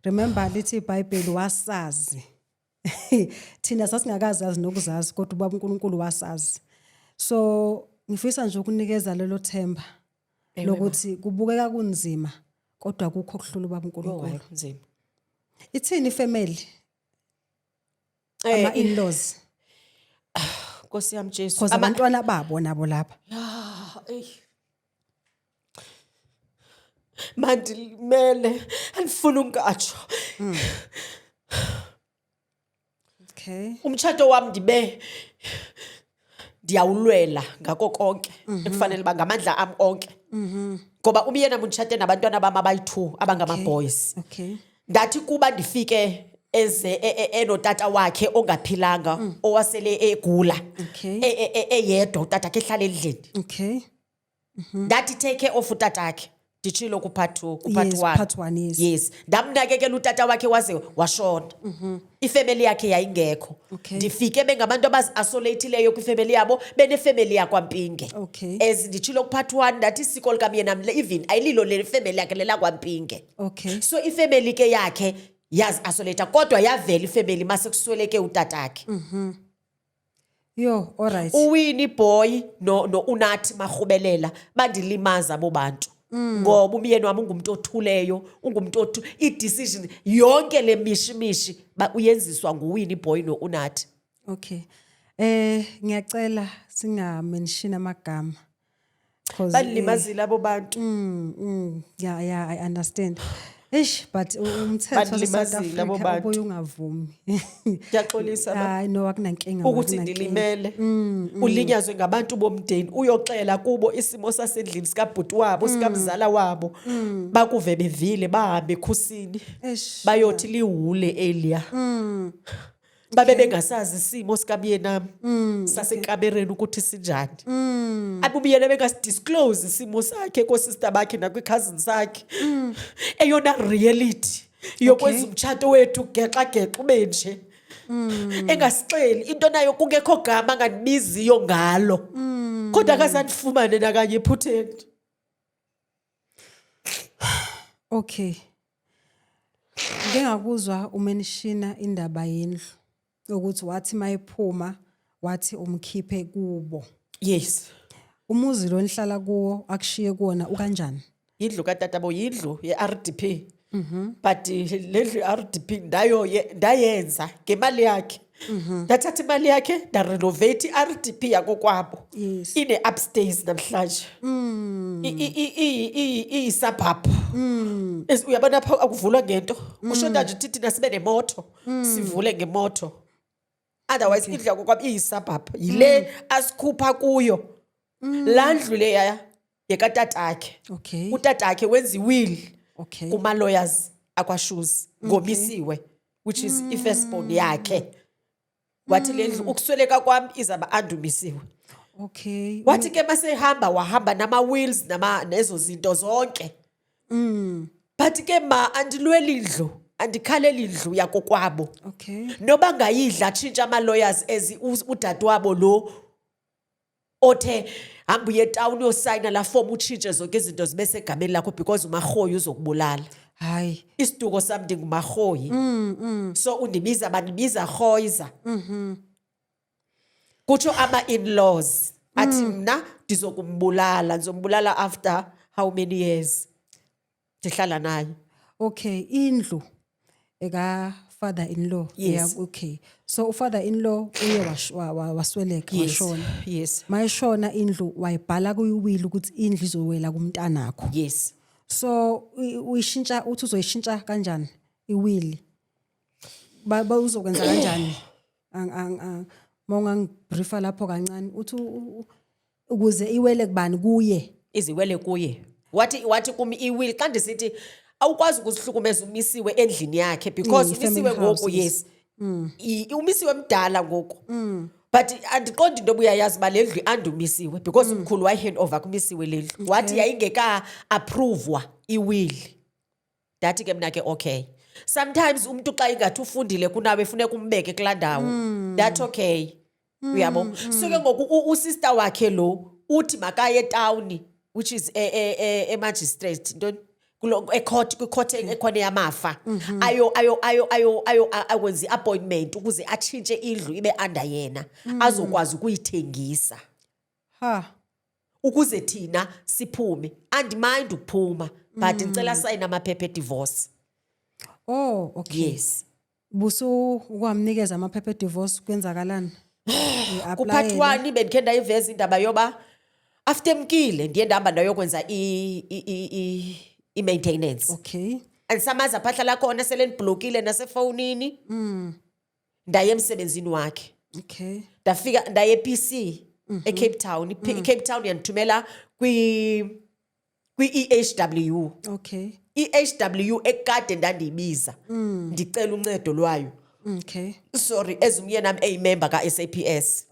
Remember lithi iBhayibheli wasazi. Thina sasingakazazi nokuzazi, kodwa ubaba uNkulunkulu wasazi. So ngifisa nje ukunikeza lelo themba lokuthi kubukeka kunzima, kodwa kukho kuhlula ubaba uNkulunkulu. Kunzima. Ithini ifamily? Ama in-laws. Nkosi yami Jesu. Because abantwana babo nabo lapha. Eyi. Mandilimele, andifuni ungatsho. Umtshato wam ndibe ndiyawulwela ngako konke ekufanele uba ngamandla am onke, ngoba umyena munditshate nabantwana bam abayi-two abangama-boys. Ndathi kuba ndifike eze enotata wakhe ongaphilanga, owasele egula, eyedwa utata akhe, ehlala endlini. Ndathi take care of utatakhe, nditshilo kupart two, kupart one. Part one, yes. Yes, ndamnakekela utata wakhe waze washona. Ifemeli yakhe yayingekho. Ndifike bengabantu abazi-isolatileyo kwifemeli yabo, benefemeli yakwaMpinge. As nditshilo kupart one, ndathi isiko likamyenam even ayililo le femeli yakhe, lelakwaMpinge. So ifemeli ke yakhe yazi-isolata, kodwa yavela ifemeli masekusweleke utatakhe. Yo, all right. UWinnie Boy no Unathi Marhubelela bandilimaza abo bantu, ngoba umyeni wami ungumuntu othuleyo, ungumuntu othu i-decision yonke le mishimishi uyenziswa nguWinnie Boy no Unathi. Okay. Ngiyacela singa mention amagama. 'Cause Bandilimazile abo bantu. Yeah, I understand. Eish, but umthetho wase-South Bandilimazile labo Africa bantu. ubuye ungavumi. Ngiyaxolisa ma. Hayi no, akunankinga, Ukuthi akunankinga. ndilimele, ulinyazwe ngabantu bomndeni, uyoxela kubo isimo sasendlini sikabhuti wabo, sikamzala wabo, bakuve bevile, bahambe ekhusini. Eish. Bayothi liwule eliya, babe bengasazi isimo sikamyenami sasekamereni ukuthi sinjani, abubuyele bengasidisclose isimo sakhe koosister bakhe nakwi-cousin sakhe, eyona reality yokwenza umtshato wethu gexa-gexa ube nje, engasixeli into nayo, kungekho gama angandibiziyo ngalo, kodwa akazandifumane nakanye ephutheni. Okay. Ngike ngakuzwa umenshina indaba yendlu ukuthi wathi mayephuma wathi umkhiphe kubo. Yes. Umuzi lo nihlala kuwo akushiye kuwona ukanjani? Yindlu katatabo, yindlu ye-RDP, but le ndlu ye-RDP ndayenza ngemali yakhe, ndathatha imali yakhe ndarenovate i-RDP yakokwabo. Ine-upstairs namhlanje. Iyi-suburb. Uyabona apha akuvulwa ngento, kushoda nje ukuthi thina sibe nemoto, sivule ngemoto, otherwise indlu yakokwabo iyi-suburb, yile asikhupha kuyo, laa ndlu leya yekatatakhe. Utatakhe wenza iwill kuma-lawyers akwashuzi ngomisiwe, which is i-firstborn yakhe, wathi le ndlu ukusweleka kwami izaba andumisiwe. Wathi ke masehamba, wahamba nama-wills, nama nezo zinto zonke, but ke ma, andilweli indlu, andikhaleli indlu yakokwabo. Noba ngayidla, atshintsha ama-lawyers as udadewabo lo othe hamba uye etawuni uyosayina laa fomu, utshintshe zonke izinto zibe segameni lakho, because umarhoyi uzokubulala. Hayi. Isiduko sam ndingumarhoyi, so undibiza, bandibiza rhoyiza, kutsho ama-in-laws athi mna ndizokumbulala, ndizombulala after how many years ndihlala naye. Okay, indlu eka father in law. Yes. Okay. So ufather in law uye wasweleka, washona. Yes. Mayeshona, indlu wayibhala kuyiwill ukuthi indlu izowela kumntanakho. Yes. So uyishintsha, uthi uzoyishintsha kanjani iwill? Ba uzokwenza kanjani? Ang ang ang mawungangibriefa lapho kancane, uthi ukuze iwele kubani, kuye? Iziwele kuye. Wathi kum iwill, xa ndisithi awukwazi ukuzihlukumeza umisiwe endlini yakhe because Family umisiwe ngoku house, yes. Yes. Umisiwe mdala ngoku, but andiqondi into yoba uyayazi uba le ndlu andumisiwe, because umkhulu wayi-hand over kumisiwe le ndlu, wathi yayingeka-approvwa iwill. Ndathi ke mna ke okay, sometimes umntu xa ingathi ufundile kunawe funeka umbeke kulaa ndawo. Ndathi okay, uyabo, so ke ngoku usister wakhe lo uthi makaye etawuni, which is e-magistrate, ntoni, ecourt, kwicourt ekhona yamafa, ayo akwenza i-appointment ukuze atshintshe indlu ibe under yena, azokwazi ukuyithengisa Ha. ukuze thina siphume. Andimind ukuphuma, but ndicela sayina amaphepha edivorce. Oh, okay. Yes. Busu ukwamnikeza amaphepha edivorce, kwenzakalani? Uyi-applyele? Kupart one bendikhe ndayiveza indaba yoba after emkile ndiye ndahamba ndayokwenza i-maintenance. Andisamazi apha ahlala khona, sele ndibhlokile nasefowunini. Ndaye emsebenzini wakhe. Ndafika ndaye e-PC eCape Town. ICape Town yandithumela kwi-EHW. I-HW ekade ndandiyibiza ndicela uncedo lwayo. Sorry, ezumyeni eyimember ka-SAPS.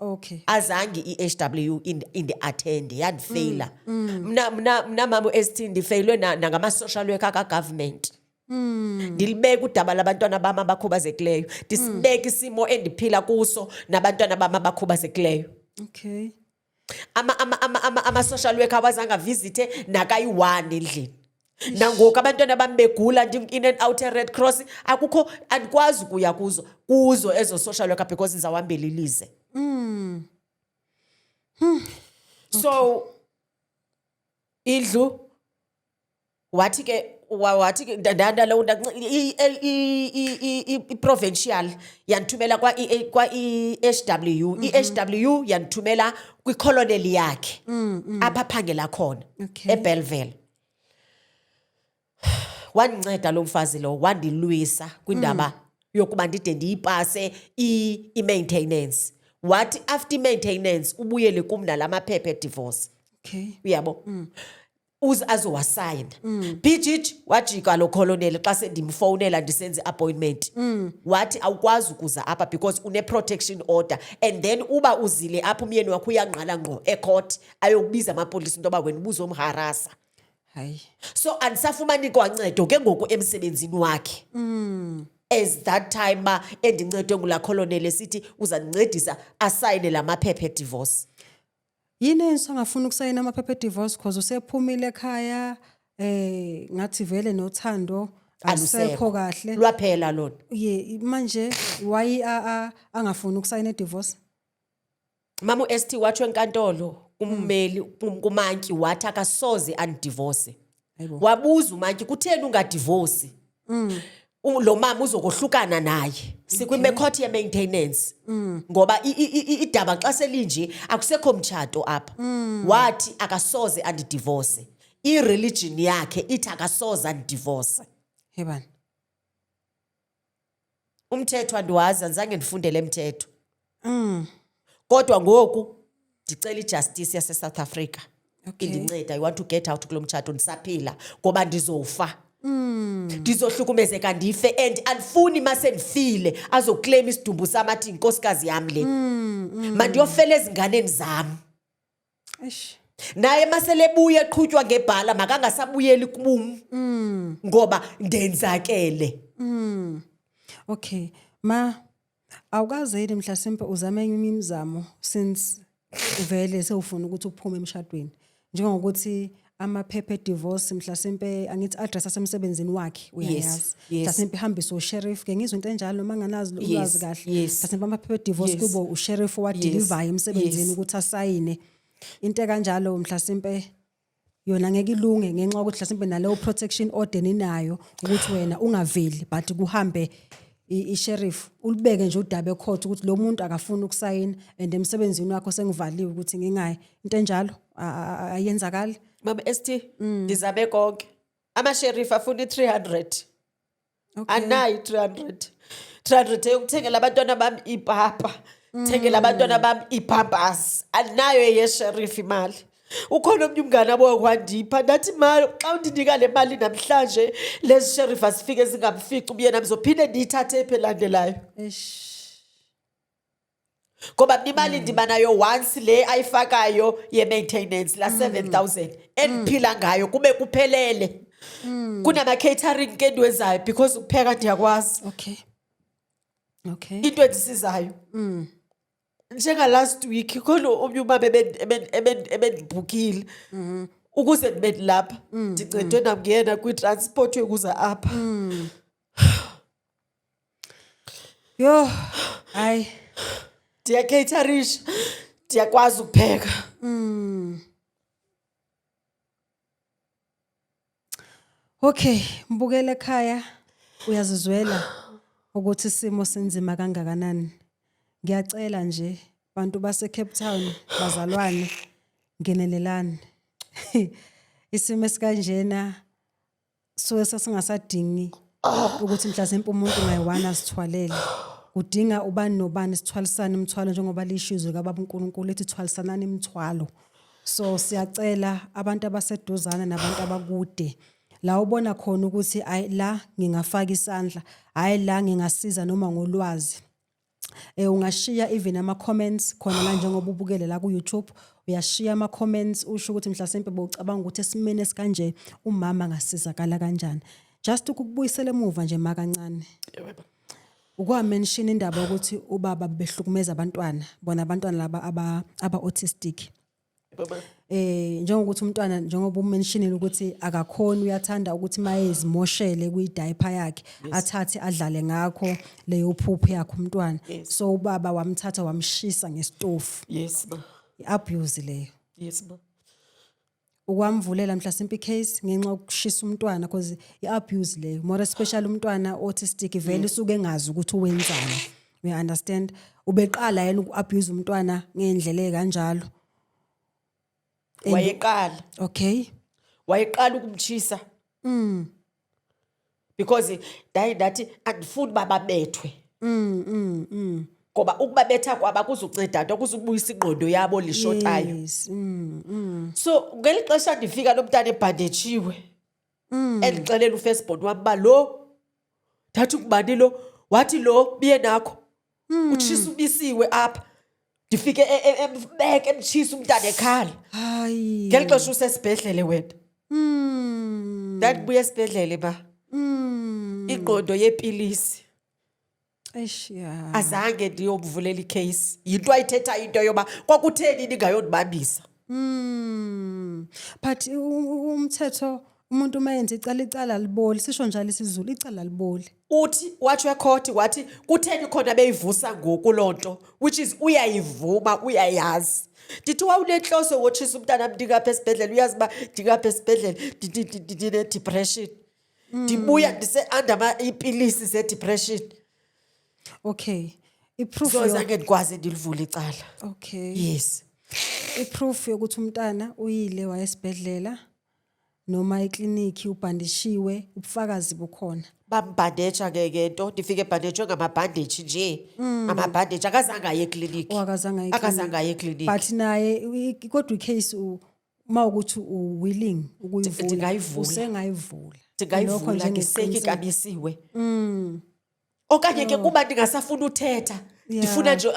Azange i-HW indi-attend, yandifeyila. Mna mama ST, ndifeyilwe nangama-social worker ka-government. Ndilibeka udaba labantwana bam abakhubazekileyo. Ndisibeka isimo endiphila kuso nabantwana bam abakhubazekileyo. Ama social worker awazange avisithe nakayi-one endlini. Nangoku abantwana bam begula, ndim-in and out e-Red Cross, akukho, andikwazi ukuya kuzo ezo social worker because ndizawuhambela ilize. So indlu wathi ke wathi ke i-provincial yandithumela kwa-EHW, i-HW yandithumela kwicolonel yakhe apha aphangela khona eBellville. Wandinceda lo mfazi lo, wandilwisa kwindaba yokuba ndide ndiyipase i-maintenance. Wathi after i-maintenance ubuyele kum nala maphepha edivorce. Uyabo, uze azowasayina. Bhijiji, wajika lo colonel xa sendimfowunela ndisenza i-appointment. Wathi awukwazi ukuza apha because une-protection order, and then uba uzile apha umyeni wakho uyangqala ngqo ecourt ayokubiza amapolisa into yoba wena ubuzomharasa. Hayi. So andisafumani kwancedo ke ngoku emsebenzini wakhe as that time ba endincedwe ngulaa colonel esithi uzandincedisa asayine la maphepha edivorce. Yini engafuni ukusayina amaphepha edivorce? Cause usephumile ekhaya, ngathi vele nothando alusekho kahle. Lwaphela lona. Ye, manje why angafuni ukusayina edivorce? Mama u-ST, watsho enkantolo kummeli, kumantyi, wathi akasoze andidivorce. Hayibo. Wabuza umantyi, kutheni ungadivosi? Lo mama uzokohlukana naye, sikwimekhothi ye-maintenance, ngoba idaba xa selinje akusekho mtshato apha. Wathi akasoze andidivorce, ireligion yakhe ithi akasoze andidivorce. Hebani. Umthetho andiwazi, andizange ndifundele mthetho, kodwa ngoku ndicela ijustice yaseSouth Africa indinceda. I want to get out kulo mtshato ndisaphila, ngoba ndizofa, ndizohlukumezeka ndife, and andifuni mase ndifile azoclaim isidumbu sam athi yinkosikazi yam le. Mandiyofela ezinganeni zam. Eish. Naye maselebuya eqhutywa ngebhala makangasabuyeli kum ngoba ndenzakele. Okay, ma awukazeli mhlasimpe uzame enye imizamo since vele sewufuna ukuthi uphume emshadweni, njengokuthi amaphepha edivorce, mhlasimpe angithi address asemsebenzini wakhe uyayazi? Yes. Mhlasimpe ihambise usheriff ke, ngizwe into enjalo noma nganazi ulwazi kahle. Mhlasimpe amaphepha edivorce kubo usheriff owadeliver emsebenzini ukuthi asayine into kanjalo. Mhlasimpe yona ngeke ilunge ngenxa yokuthi mhlasimpe naleyo protection order ninayo ukuthi wena ungaveli, but kuhambe i-sheriff ulibeke nje udaba ecourt ukuthi lo muntu akafuni ukusayina and emsebenzini wakho sengivaliwe ukuthi ngingayi. Into enjalo ayenzakali? Mama ST, ndizame konke. Amasheriff afuna i-300. Anayo i-300. 300 eyokuthengela abantwana bami ipapa, thengela abantwana bami ipampers. Anayo eyesheriff imali. Ukhona omnye umngane abo kwandipha, ndathi mali xa undinika le mali namhlanje, lezi sheriff asifike zingamfici umyena, ndizophinde ndiyithathe ephi elandelayo? Eish. Ngoba mna imali ndiba nayo once, le ayifakayo ye-maintenance la 7000 endiphila ngayo kube kuphelele. Kunama-catering ke endiwenzayo because ukupheka ndiyakwazi. Into endisizayo njenga-last week, khona omnye umama ebendibhukile ukuze ndibe ndilapha, ndincedwe nanguyena kwitransport yokuza apha. Yo, hayi. Ndiyacaterisha, ndiyakwazi ukupheka. Okay, mbukele ekhaya, uyazizwela ukuthi isimo sinzima kangakanani. Ngiyacela nje bantu base Cape Town, bazalwane, ngenelelani. Isimo esikanjena suke sesingasadingi ukuthi mhlasimpe umuntu ngayi-one azithwalele. Kudinga ubani nobani sithwalisane imithwalo, njengoba lisho izwi kababa uNkulunkulu ethi thwalisanani imithwalo. So siyacela abantu abaseduzane nabantu abakude, la ubona khona ukuthi ayi la ngingafaka isandla, hayi la ngingasiza noma ngolwazi, ungashiya even ama comments khona la njengoba ubukele la ku YouTube. Uyashiya ama comments usho ukuthi mhlasimpe bowucabanga ukuthi esimene esikanje umama angasizakala kanjani. Just ukukubuyisela emuva nje makancane, ukwamention indaba ukuthi ubaba behlukumeza abantwana, bona abantwana laba aba autistic, njengokuthi umntwana, njengoba umentionile ukuthi akakhoni, uyathanda ukuthi mayezimoshele kwi-diaper yakhe athathe adlale ngakho leyo phuphu yakhe umntwana. So ubaba wamthatha wamshisa ngesitofu. Yes ma. I-abuse leyo. Yes ma. Ukwamvulela mhlasimpe icase ngenxa yokushisa umntwana, because i-abuse leyo, more especially umntwana autistic vele usuke engazi ukuthi uwenzani, we understand? Ubeqala yena uku-abuse umntwana ngendlela ekanjalo? Wayeqala. Wayeqala ukumchisa. Because ndaye ndathi andifuni uba babethwe, ngoba ukubabetha kwabo akuzunceda nto, kuzubuyisa ingqondo yabo lishotayo. Yes. So ngeli xesha ndifika lo mntana ebhandetshiwe, endixelela ufirstborn wam uba lo, ndathi ngubani lo, wathi lo biye nakho utshisa ubisiwe apha. Ndifike embeke emtshisa umntana ekhala. Hayi. Ngeli xesha usesibhedlele wena. Ndandibuya esibhedlele ba ingqondo yeepilisi. Eish, yeah. Azange ndiyomvulela ikheyisi. Yinto ayithethayo into yoba kwakutheni ningayondibambisa. But umthetho, umuntu uma yenza icala, icala liboli, sisho njalo isiZulu, icala liboli. Uthi watsho ekhoti wathi kutheni khona beyivusa ngoku loo nto, which is uyayivuma, uyayazi. Ndithi wawunentloso wotshisa umntana, ndingapha esibhedlele, uyazi uba ndingapha esibhedlele ndine-depression, ndibuya ndise-under iipilisi ze-depression. Okay. I-proof So zange ndikwazi ndilivule icala. Yes. I-proof yokuthi umntana uyile wayesibhedlela noma ekliniki ubhandishiwe, ubufakazi bukhona? Bambhandeja ke ngento, ndifike ebhandejwe ngamabhandeji nje, amabhandeji. Akazange aye ekliniki. Oh, akazange aye. Akazange aye ekliniki. But naye kodwa icase uma ukuthi u-willing ukuyivula, Ndingayivula. usengayivula. Lokho Ndingayivula ngeseki njengeqiniseko. kabisiwe, okanye ke kuba ndingasafuni uthetha, ndifuna nje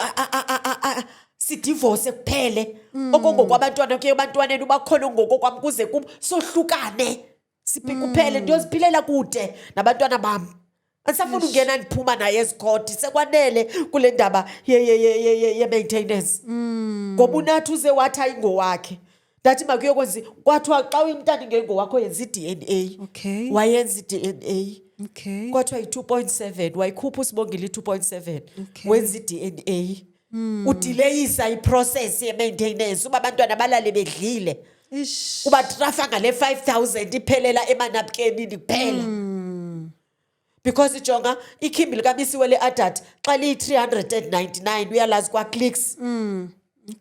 sidivose kuphele, okongokwabantwana ke ebantwaneni ubakhona, ngokokwam kuze kum, sohlukane siphi kuphele, ndiyoziphilela kude nabantwana bam. Andisafuni ungena ndiphuma naye ezikhoti, sekwanele kule ndaba ye-maintenance, ngoba unathi uze wathi ayingowakhe. Ndathi makuyokwenza, kwathiwa xa umntana ingengowakho yenza i-DNA. Wayenza i-DNA. Kwathiwa yi-2.7, wayikhupha uSibongile i-2.7. Wenza i-DNA, udeleyisa iprocess ye-maintenance uba abantwana balale bedlile. Ubatrafa ngale 5000 iphelela emanapkenini kuphela, because jonga ikhimbi likaBisiwe le-adult xa liyi-399, uyalazi kwaClicks.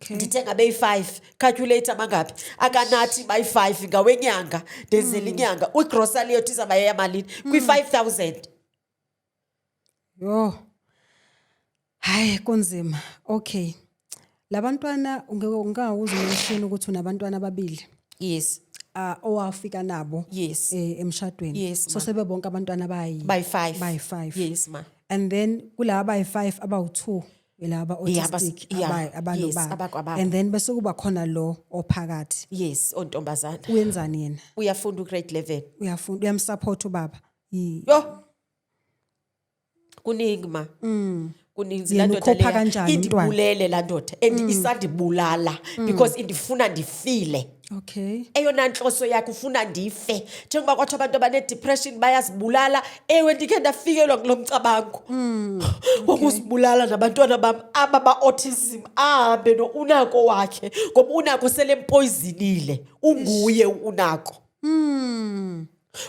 Ndithenga beyi-5, calculate mangaphi akanathi bayi-5 ngawenyanga, ndenzela inyanga igrosari yethu izawuba yeyamalini kwi-5000. Yho. Hayi, kunzima. Okay. Labantwana ungeke umention ukuthi unabantwana ababili? Yes. Owafika nabo Yes. Emshadweni. Yes, So ma. sebebonke abantwana bayi Bayi-5. Bayi-5. Yes, ma. And then kulaba bayi-5, abawu-2 laba autistic, abanobaba. Abakwababa. And then bese kuba khona lo ophakathi. Yes, ontombazana. Uyenzani yena? Uyafunda ugrade 11. Uyafunda, uyamsupport ubaba? Yho, kuningi ma, kuninzi. Yena Laa ndoda ukhopha leya kanjani umntwana? Indibulele laa ndoda and isandibulala because indifuna ndifile. Eyona ntloso yakhe ufuna ndife, njengoba kwathiwa abantu abane-depression bayazibulala. Ewe, ndikhe ndafikelwa kulo mcabango wokuzibulala nabantwana bam aba ba-autism, ahambe no-unako wakhe, ngoba unako selempoyizinile, unguye unako.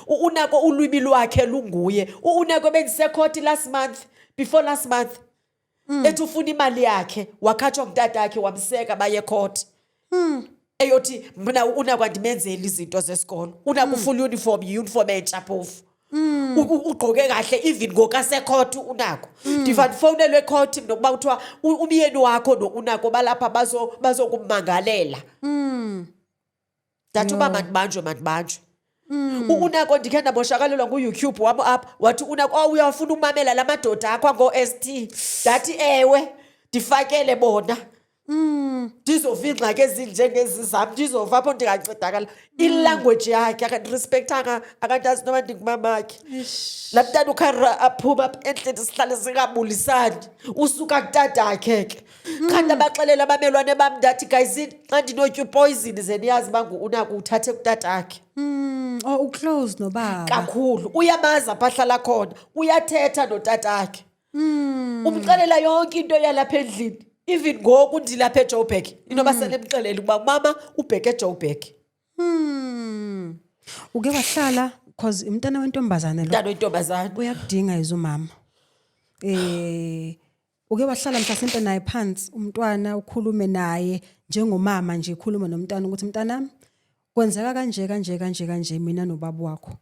Unako ulwimi lwakhe lunguye. Unako bendisekhoti last month, before last month, ethi ufuna imali yakhe, wakhatshwa ngutatakhe, wamseka baye ekhoti, eyothi mna unako andimenzeli izinto zesikolo. Unako ufuna uniform, yi-uniform entsha phofu. Ugqoke kahle even ngokasekhoti unako. Ndiva ndifowunelwe ekhoti nokuba kuthiwa umyeni wakho no-unako balapha bazokumangalela. Ndathi uba mandibanjwe, mandibanjwe. Unako ndikhe ndamoshakalelwa nguYouTube wam apha, wathi unako, oh, uyawafuna umamela la madoda akho angoo-ST. Ndathi ewe, ndifakele bona, ndizova iingxaki ezinjengezi zam, ndizova apho ndingancedakala. Ilanguage yakhe akandirespektanga, akandazi noba ndingumamakhe. Laa mntana ukhara aphuma apha endlini, sihlale singabulisani, usuka kutatakhe ke. Xa ndabaxelela abamelwane bam, ndathi gayizini, xa ndinotya upoyizini ze niyazi uba unako uthathe kutatakhe. Oh, uclose nobaba. Kakhulu, uyamazi apha ahlala khona, uyathetha notatakhe, umxelela yonke into yalapha endlini. Even ngoku ndilapha eJoburg, inoba sele mxelele ukuba mama ubheke eJoburg. Uke wahlala, cause umntana wentombazane lo. Mntana wentombazana. Uyakudinga izumama. Uke wahlala mhlasimpe naye phansi umntwana, ukhulume naye njengomama nje, ukhuluma nomntwana ukuthi mntanami, kwenzeka kanje kanje kanje kanje, mina nobaba wakho.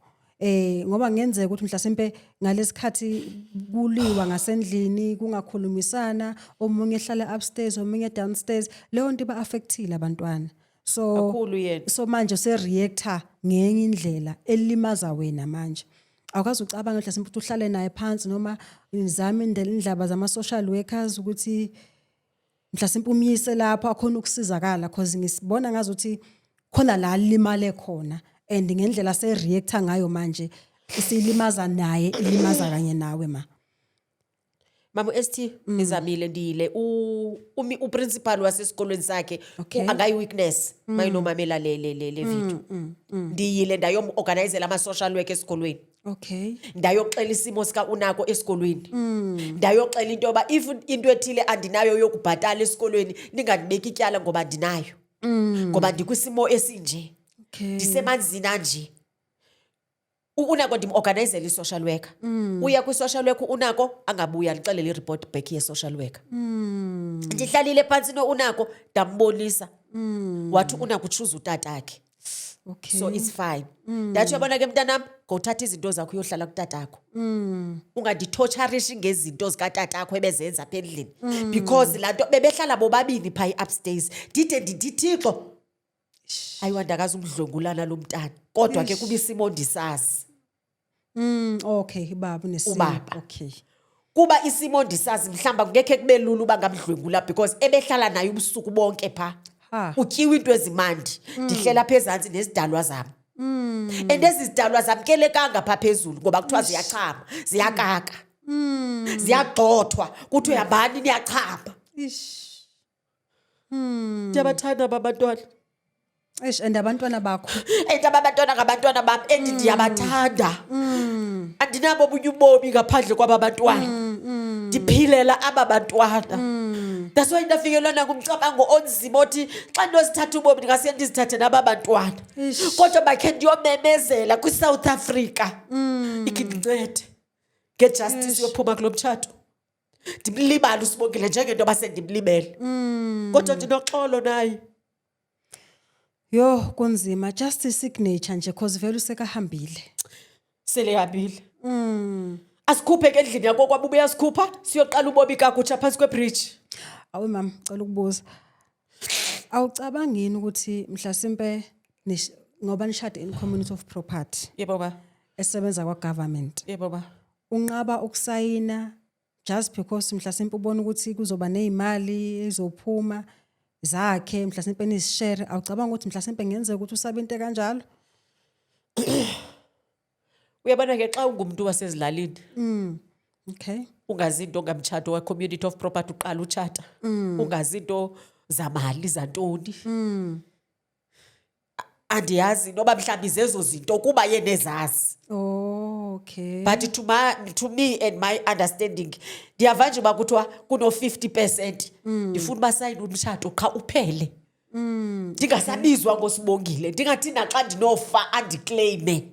Ngoba ngenzeka ukuthi mhlasimpe ngalesikhathi kuliwa ngasendlini, kungakhulumisana, omunye ehlala upstairs, omunye downstairs, leyo nto iba affectile abantwana. So Kakhulu yena. So manje use-reacta ngenye indlela elimaza wena manje. Awukaze ucabange mhlasimpe ukuthi uhlale naye phansi noma nizame indlela, indaba zama-social workers, ukuthi mhlasimpe umyise lapho akhona ukusizakala, cause ngisibona ngazuthi khona la limale khona, and ngendlela se-reacta ngayo manje isilimaza naye, ilimaza kanye nawe, ma. Mama ST, ngizamile, ndiyile uprincipal wasesikolweni sakhe. Angayi-witness mayinomamela le video. Ndiyile ndayom-organizela ama-social work esikolweni. Ndayoxela isimo sika unako esikolweni, ndayoxela into yoba if into ethile andinayo yokubhatala esikolweni, ningandibeki ityala ngoba ndinayo, ngoba ndikwisimo esinje, ndisemanzini anje. Unako ndimorganizele i-social worker. Uya kwi-social worker unako, angabuya andixelele i-report back ye-social worker. Ndihlalile phantsi no unako, ndambonisa, wathi unako utshuza utatakhe. So it's fine. Ndathi, uyabona ke mntanam, ngothatha izinto zakho uyohlala kutatakho, ungandithotsharishi ngezinto zikatatakho ebezenza apha endlini, because laa nto bebehlala bobabini phaa i-upstairs. Ndide ndithi, Thixo, ayiwandakazi umdlwengulana lo mntana, kodwa ke kuba isimo ndisazi. Okay, baba unesimo. Ubaba. Kuba isimo ndisazi, mhlawumbi akungekhe kube lula uba ngamdlwengula, because ebehlala naye ubusuku bonke phaa. Utyiwa into ezimandi, ndihlela apha ezantsi nezidalwa zam, and ezi zidalwa zamkelekanga phaa phezulu ngoba kuthiwa ziyachama, ziyakaka, ziyagxothwa, kuthiwa hambani niyachama. Ndiyabathanda aba bantwana. Eish, and abantwana bakho. And aba bantwana ngabantwana bam, and ndiyabathanda. Andinabo obunye ubomi ngaphandle kwaba bantwana, ndiphilela aba bantwana. That's why ndafikelwa nangumcabango onzima othi xa ndinozithatha ubomi, ndingase ndizithathe naba bantwana. Kodwa bakhe ndiyomemezela kwiSouth Africa, ikhe ndincede ngejustice yophuma kulo mtshato, ndimlibale uSibongile njengento yoba sendimlibele, kodwa ndinoxolo naye. Yo, kunzima. Just i-signature nje, cause vele usekahambile. Sele hambile. Asikhuphe ke endlini yakokwabo, ubuya sikhupha, siyoqala ubomi kakutsha phantsi kwebridge. Awe mama, cela ukubuza. Awucabangini ukuthi mhlasimpe ngoba nishade in community of property Yebo ba. esebenza kwa government. Yebo ba. Unqaba ukusayina just because mhlasimpe ubona ukuthi kuzoba nezimali ezophuma zakhe, mhlasimpe nizishare, awucabanga ukuthi mhlasimpe ngenzeka ukuthi usabe into kanjalo? Uyabona ke, xa ungumntu wasezilalini, ungazi into ngamtshato wa-community of property, uqala utshata ungazi into zamali zantoni. Andiyazi noba mhlawumbi zezo zinto kuba yenezazi. But to me and my understanding, ndiyava nje uba kuthiwa kuno-50%. Ndifuna uba sayine umtshato qha, uphele, ndingasabizwa ngoSibongile, ndingathi naxa ndinofa andiclaime.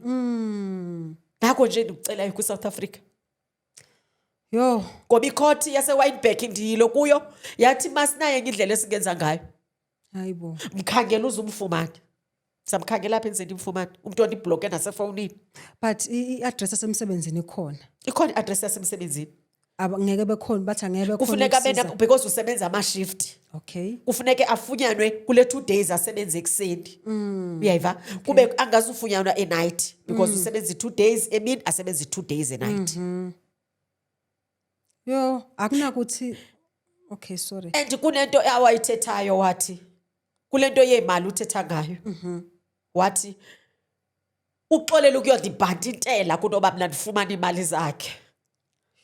Ngako nje ndikucelayo kwiSouth Africa. Yo. Ngoba ikhoti yaseWynberg ndiyilo kuyo, yathi masinaye enye indlela esingenza ngayo. Hayibo. Mkhangela uze umfumane. Samkhangela apha endizeni, ndimfumane umntu ondiblocke nasefowunini. But i-address yasemsebenzini ikhona? Ikhona i-address yasemsebenzini. Ngeke bekhona, bathi angeke bekhona Kufuneka abe ukusiza. Because usebenza ama-shift. Kufuneke afunyanwe kule 2 days asebenze ekuseni, uyayiva, kube angazufunyanwa enight, because usebenza i-2 days emini, asebenze i-2 days enight. Yo, akunakuthi, okay, sorry. And kunento awayithethayo, wathi kule nto yeemali uthetha ngayo, wathi uxolela ukuyondibhantintela kunoba mna ndifumane iimali zakhe.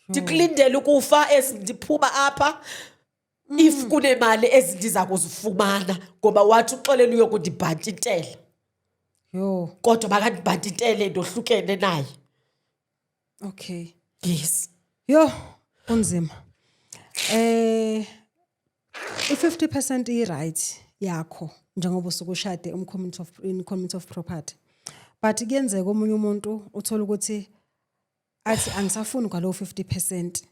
Ndikulindele ukufa ezi ndiphuma apha, if kunemali ezindiza kuzifumana, ngoba wathi uxolela uyokundibhantintela. Yo. Kodwa makandibhantintele, ndohlukene naye. Yes. Yo, kunzima. I-50% i-right yakho njengoba usuke ushade community of in community of property. But kuyenzeka omunye umuntu uthola ukuthi athi angisafuni kwalo 50%.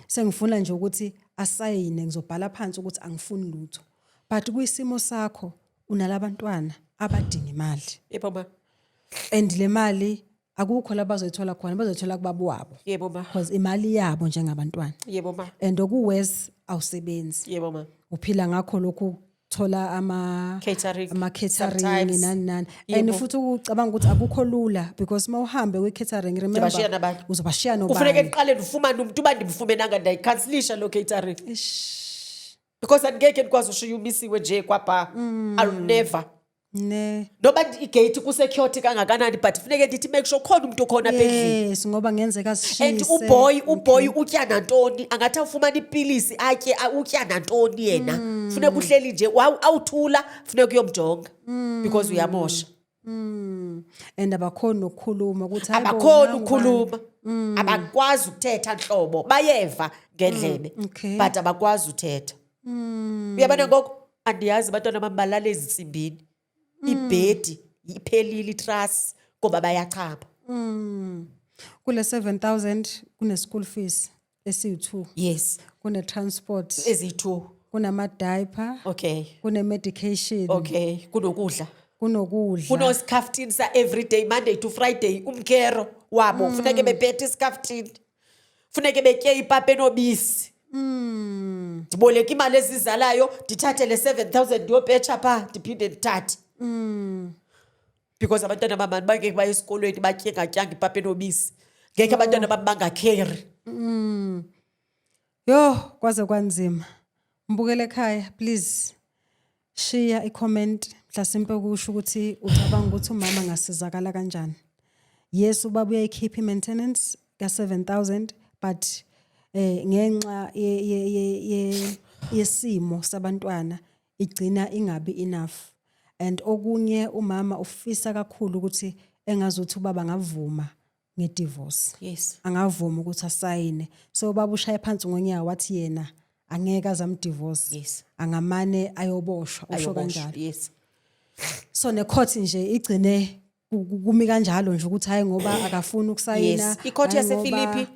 Sengifuna nje ukuthi asayine, ngizobhala phansi ukuthi angifuni lutho. But kuyisimo sakho unalabantwana abadinga imali. Yebo ma. And le mali Akukho la bazoyithola khona, bazoyithola kubaba wabo. Yebo ma. Because imali yabo njengabantwana. Yebo ma. And okuworse, awusebenzi. Yebo ma. Uphila ngakho lokhu thola ama Catering, ama catering sometimes. Nani nani, and Yebo. futhi ucabanga ukuthi akukho lula because mawuhambe kwi catering, remember, Ndibashiya nabani? Uzobashiya Kufuneka nobani? ndiqale ndifumane umntu. Uba ndimfumenanga, ndayikhansilisha loo catering because andingekhe ndikwazi ushiya umisiwe nje kwabha. I'll never. Ne. Noba igate kusecurity kangakanani, but funeke ndithi make sure khona umntu okhona apha endlini. Yes, ngoba ngenzeka And sishise. uboy utya nantoni? Angathi awufumana ipilisi atye, utya nantoni yena? Funeka uhleli nje awuthula, funeka uyomjonga because uyamosha. And abakhoni nokukhuluma ukuthi, "Hayi bo, Abakhoni nangu ukukhuluma, abakwazi ukuthetha nhlobo. Bayeva ngendlebe, but abakwazi uthetha. Uyabona ngoku andiyazi, abantwana bam balala ezintsimbini, ibhedi iphelile itrasi ngoba bayachama. Bani." Kule 7000 kune school fees esiyi2. Yes. Kune transport. Eziyi-2. Kunama diaper. Kune medication. Okay, kunokudla. Kunokudla. Kunosikhaftini sa-everyday, Monday to Friday. Umkero wabo funeke bephethe isikhaftini, funeke betye ipapa enobisi. Ndiboleka imali ezizalayo, ndithathe le 7000 ndiyopetsha phaa, ndiphinde ndithathe because abantwana bamani bangeke baye esikolweni batye ngatyanga ipapa enobisi. Ngeke abantwana bam bangakheri. Yo, kwaze kwanzima. Mbukele ekhaya, please shiya i-comment mhlasimpe kusho ukuthi ucabanga ukuthi umama angasizakala kanjani. Yes, ubaba uyayikhipha i-maintenance ka-7000, but ngenxa yesimo sabantwana igcina ingabi enough. And okunye, umama ufisa kakhulu ukuthi engazuthi ubaba angavuma ngedivorce. Angavuma ukuthi asayine. So ubaba ushaye phansi ngonyawo, wathi yena angeke azamdivorce. Angamane ayoboshwa, usho Ayoboshwa, kanjalo. So necourt nje igcine kumi kanjalo nje ukuthi hayi, ngoba akafuni ukusayina. Yes, icourt Hhayi yasePhilippi.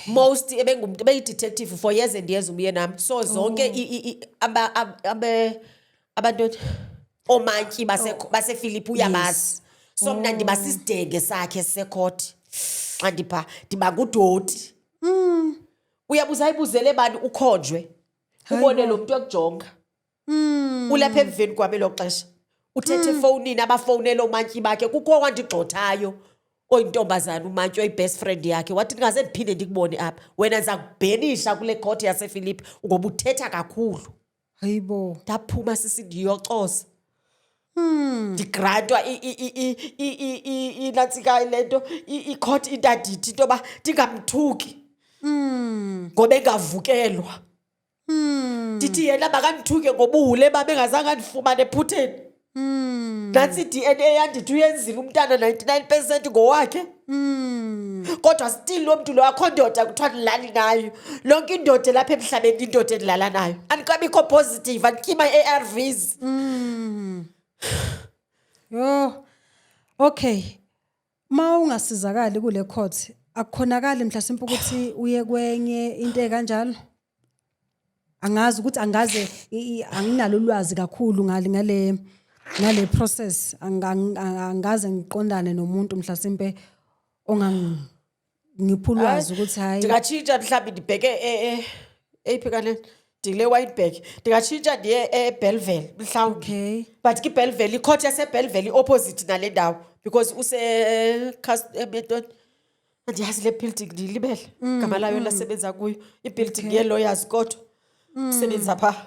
Most ebengumuntu beyi-detective for years and years umyeni nami, so zonke abantu omantyi basePhilippi uyabazi. So mna ndiba sisidenge sakhe secourt xa ndipha, ndiba ngudoti. Uyabuza, ayibuzele bani, ukhonjwe, ubone lo muntu ekujonga ulapha emveni kwami elo xesha uthethe efowunini, abafowunele omantyi bakhe. Kukho wandigxothayo oyintombazana, umantyi oyi-best friend yakhe, wathi, "Ndingaze ndiphinde ndikubone apha wena, ndiza kubhenisha kule khothi yasePhilippi ngoba uthetha kakhulu." Hayibo. Ndaphuma sisi, ndiyocoza, ndigrantwa inantsika le nto, icourt interdict, into yoba ndingamthuki ngoba engavukelwa. Ndithi yena makandithuke ngobuhule bam engazange andifumane ephutheni. Nantsi i-DNA yandithi uyenzile umntana, 99% ngowakhe, kodwa still lo mntu lo, akho ndoda kuthiwa ndilali nayo. Lonke indoda elapha emhlabeni, indoda endilala nayo, andikabikho positive, andityima i-ARVs. Yo. Okay. Ma ungasizakali kule court, akukhonakali mhlasimpe ukuthi uye kwenye into ekanjalo? Angazi ukuthi angaze anginalo ulwazi kakhulu ngale process. Angaze ngiqondane nomuntu mhlasimpe ongangipha ulwazi ukuthi hayi. Ndingatshintsha mhlawumbi ndibheke eyiphi kanene, ndikule Wynberg, ndingatshintsha ndiye eBellville mhlawumbi. But ke iBellville, icourt yaseBellville i-opposite nale ndawo because use entoni, andiyazi le building, ndiyilibele igama layo lasebenza kuyo, ibuilding yee-lawyers, kodwa usebenza phaa,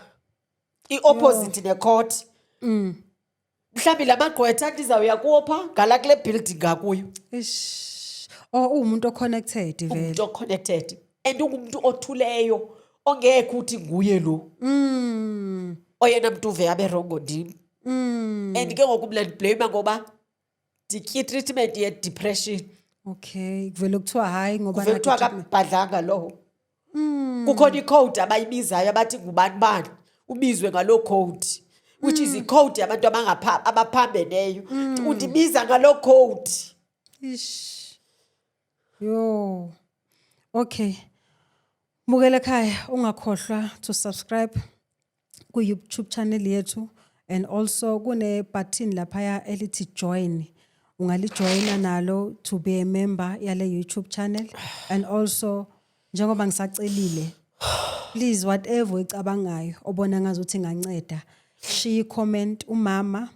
i-opposite necourt. Mhlawumbi la magqwetha ndizawuya kuwo phaa ngala kule building ngakuyo. Ish. Oh, uwumuntu oconnected vele. Ungumntu oconnected and ungumntu othuleyo ongekho uthi nguye lo. Oyena mntu uve abe wrong ndim. And ke ngoku mna ndiblame ngoba nditya i-treatment ye-depression. Okay, kuvele kuthiwa hayi ngoba Kuve kuthiwa nakho treatment. akabhadlanga lowo. Kukhona icode abayibizayo, abathi ngubani bani, ubizwe ngaloo code, which is icode yabantu abaphambeneyo. Undibiza ngaloo code. Ish. Yo. Okay. Mbukele ekhaya, ungakhohlwa to subscribe ku YouTube channel yethu and also kune button laphaya elithi join. Ungalijoyina nalo to be a member yale YouTube channel and also njengoba ngisacelile, please, whatever oyicabangayo obona ngazuthi inganceda, shiya i-comment. Umama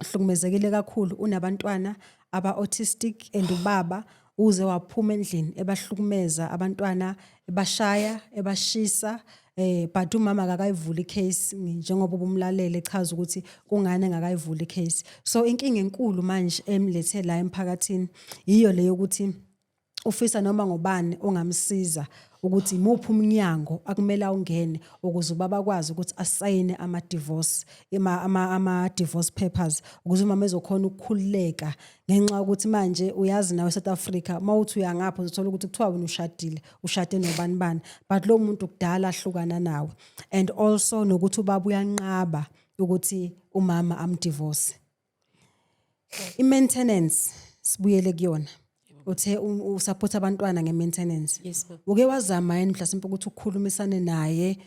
uhlukumezekile kakhulu, unabantwana aba-autistic and ubaba uze waphuma endlini ebahlukumeza abantwana, ebashaya, ebashisa, but umama akakayivuli icase njengoba ubumlalele echaza ukuthi kungani engakayivuli icase. So inkinga enkulu manje emlethe la emphakathini yiyo leyo, ukuthi ufisa noma ngobani ongamsiza ukuthi imuphi umnyango akumele awungene ukuze ubaba akwazi ukuthi asayine ama-divorce ama-divorce papers ukuze umama ezokhona ukukhululeka, ngenxa yokuthi manje uyazi nawe South Africa, uma uthi uyangapha uzothola ukuthi kuthiwa wena ushadile, ushade nobani bani, but lo muntu kudala ahlukana nawe, and also nokuthi ubaba uyanqaba ukuthi umama amdivorce. I-maintenance, sibuyele kuyona. Uthe usupport abantwana nge-maintenance. Yes, ma'am. Uke wazama yini mhlasimpe ukuthi ukhulumisane naye,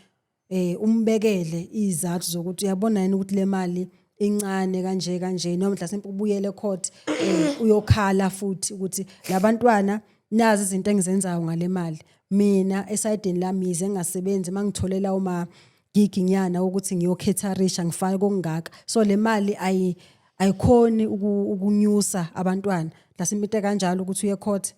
umbekele izathu zokuthi uyabona yini ukuthi le mali incane kanje kanje, noma mhlasimpe ubuyele court, uyokhala futhi ukuthi labantwana nazi izinto engizenzayo ngale mali, mina esayidini lami yize ngingasebenzi, mangitholela uma gig nyana ukuthi ngiyokhetherisha ngifake kokungaka, so le mali ayikhoni ukunyusa abantwana, mhlasimpe into kanjalo, ukuthi uye court?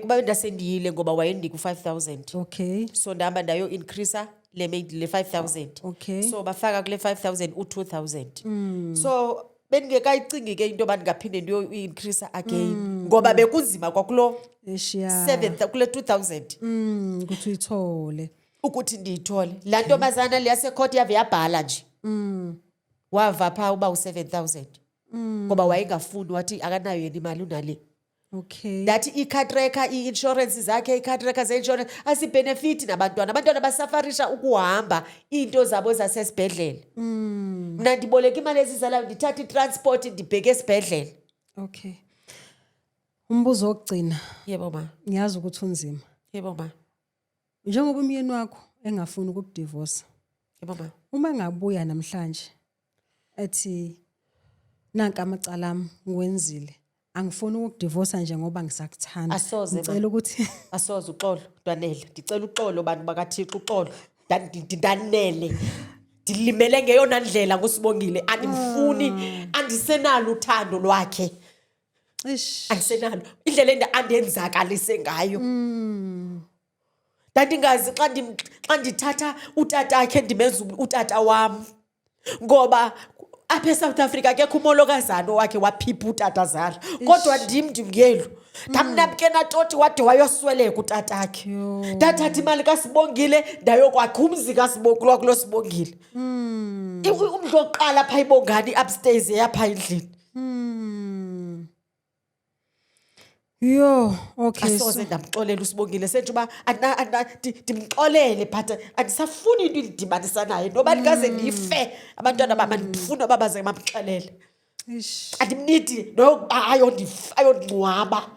Kuba ndasendiyile ngoba wayendinika u-5000. So ndahamba ndayo increasa le 5000. So bafaka kule 5000 u-2000, so bendingekayicingi ke into yoba ndingaphinde ndiyo-increasa again ngoba bekunzima kwakulo Eshiya. 7 kule 2000 Ukuthi uyithole. Ukuthi ndiyithole. Laa ntombazana leyasekhoti yave yabhala nje, wava phaa uba u-7000 ngoba wayengafuni, wathi akanayo yena imali, unale. Ndathi ii-car tracker, ii-insurance zakhe, ii-car tracker ze-insurance asibhenefithi nabantwana, abantwana basafarisha ukuhamba iinto zabo zasesibhedlele. Mna ndiboleka imali ezizalayo, ndithathe itransport, ndibheke esibhedlele. Okay, umbuzo wokugcina. Yebo, ma. Ngiyazi ukuthi unzima. Yebo, ma. Njengoba umyeni wakho engafuni ukukudivorce, Yebo, ma. uma engabuya namhlanje ethi nanka amacala ami ngiwenzile, angifuni ukukudivorce nje ngoba ngisakuthanda, Asoze, ma. ngicela ukuthi Asoze. Uxolo, ndanele. Ndicela uxolo, bantu bakaThixo, uxolo. Ndanele, ndilimele ngeyona ndlela nguSibongile. Andimfuni, andisenalo uthando lwakhe. Ish. Andisenalo. Indlela andenzakalise ngayo, ndandingazi xa ndithatha utatakhe ndimenza utata wam, ngoba apha eSouth Africa akekho umolokazana owakhe waphipha utatazala, kodwa ndim ndingelu ndamnabukena toti wade wayosweleka utatakhe. Ndathatha imali kaSibongile ndayokwakha umzi wakulo Sibongile. Umdlu wokuqala phaa iBongani, i-upstairs eyapha endlini. Yo, okay. Asoze ndamxolela uSibongile. Sentsho uba ndimxolele, but andisafuni into indidibanisa naye, noba ndikaze ndife, abantwana bam andifuni uba baze bamxelele. Ish. Andimnidi noyokuba ayondingcwaba,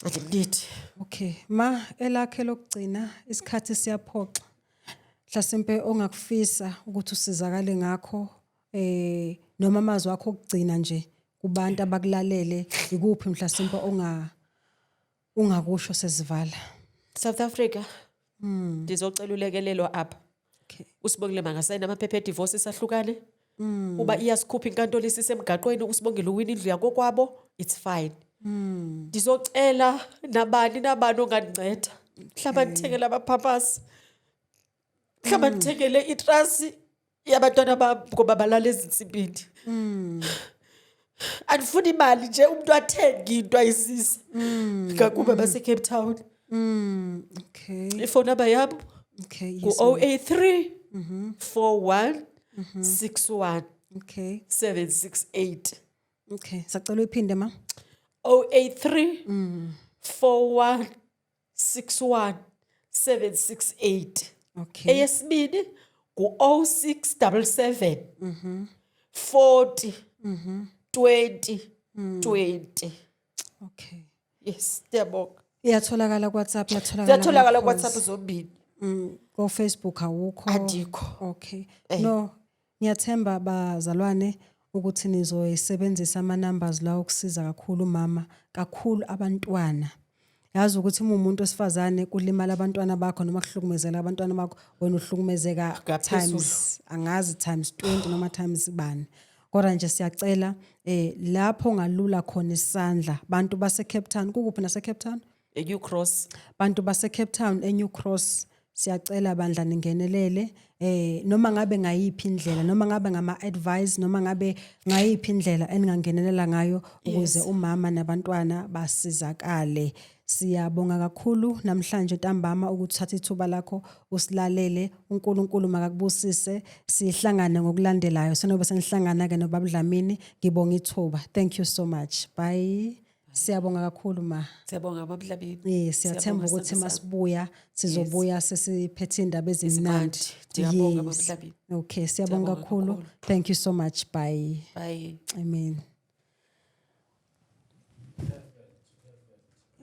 andimnidi. Okay, ma, elakhe lokugcina, isikhathi siyaphoxa. Mhlasimpe ongakufisa ukuthi usizakale ngakho, noma amazwi akho okugcina nje kubantu abakulalele, ikuphi mhlasimpe ongakusho sesivala? South Africa, ndizocela ulekelelo apha. USibongile makasayina amaphepha edivorce, sahlukane. Uba iyasikhupha inkantolo isisemgaqweni, uSibongile uwina indlu yakokwabo, it's fine. Ndizocela nabani nabani ongandinceda, mhlawumbi ndithengele amapampasi, mhlawumbi ndithengele itrasi yabantwana bam ngoba balala ezintsimbini. Andifuni imali nje, umntu athenge into ayizise, ngakumbi abaseCape Town. Ifowuni namba yam ngu-083 41 61 768. Okay, sacela uyiphinde, ma. 083 41 61 768. Eyesibini ngu-0677 40 20 20. Yes, ndiyabonga. Iyatholakala ku WhatsApp, iyatholakala. Ziyatholakala kuma-calls. kuWhatsApp zombini. Ko Facebook awukho? Andikho. Okay. No, ngiyathemba bazalwane. ukuthi nizoyisebenzisa ama numbers lawo ukusiza kakhulu umama, kakhulu abantwana. Yazi ukuthi uma umuntu wesifazane kulimala abantwana bakho noma kuhlukumezeka abantwana bakho, wena uhlukumezeka Ngaphezulu. times angazi times 20 noma times bani. Kodwa nje siyacela lapho ngalula khona isandla bantu base Cape Town, kukuphi nase Cape Town? E-New Cross. Bantu base Cape Town eNew Cross, siyacela bandla ningenelele, noma ngabe ngayiphi indlela, noma ngabe ngama advice, noma ngabe ngayiphi indlela eningangenelela ngayo ukuze umama nabantwana basizakale. Siyabonga kakhulu namhlanje ntambama ukuthi uthathe ithuba lakho usilalele. UNkulunkulu makakubusise, sihlangane ngokulandelayo, senobe senihlangana ke noBaba Dlamini. Ngibonga ithuba, thank you so much, bye. Siyabonga kakhulu, ma. Siyabonga, MaMdlamini. Siyathemba Siyabonga, ukuthi sithando sami. Masibuya sizobuya sesiphethe indaba ezimnandi. Ezimnandi. Ndiyabonga, Yes. MaMdlamini. Okay, siyabonga Siyabonga kakhulu. kakhulu. Thank you so much. Bye. Bye. Amen.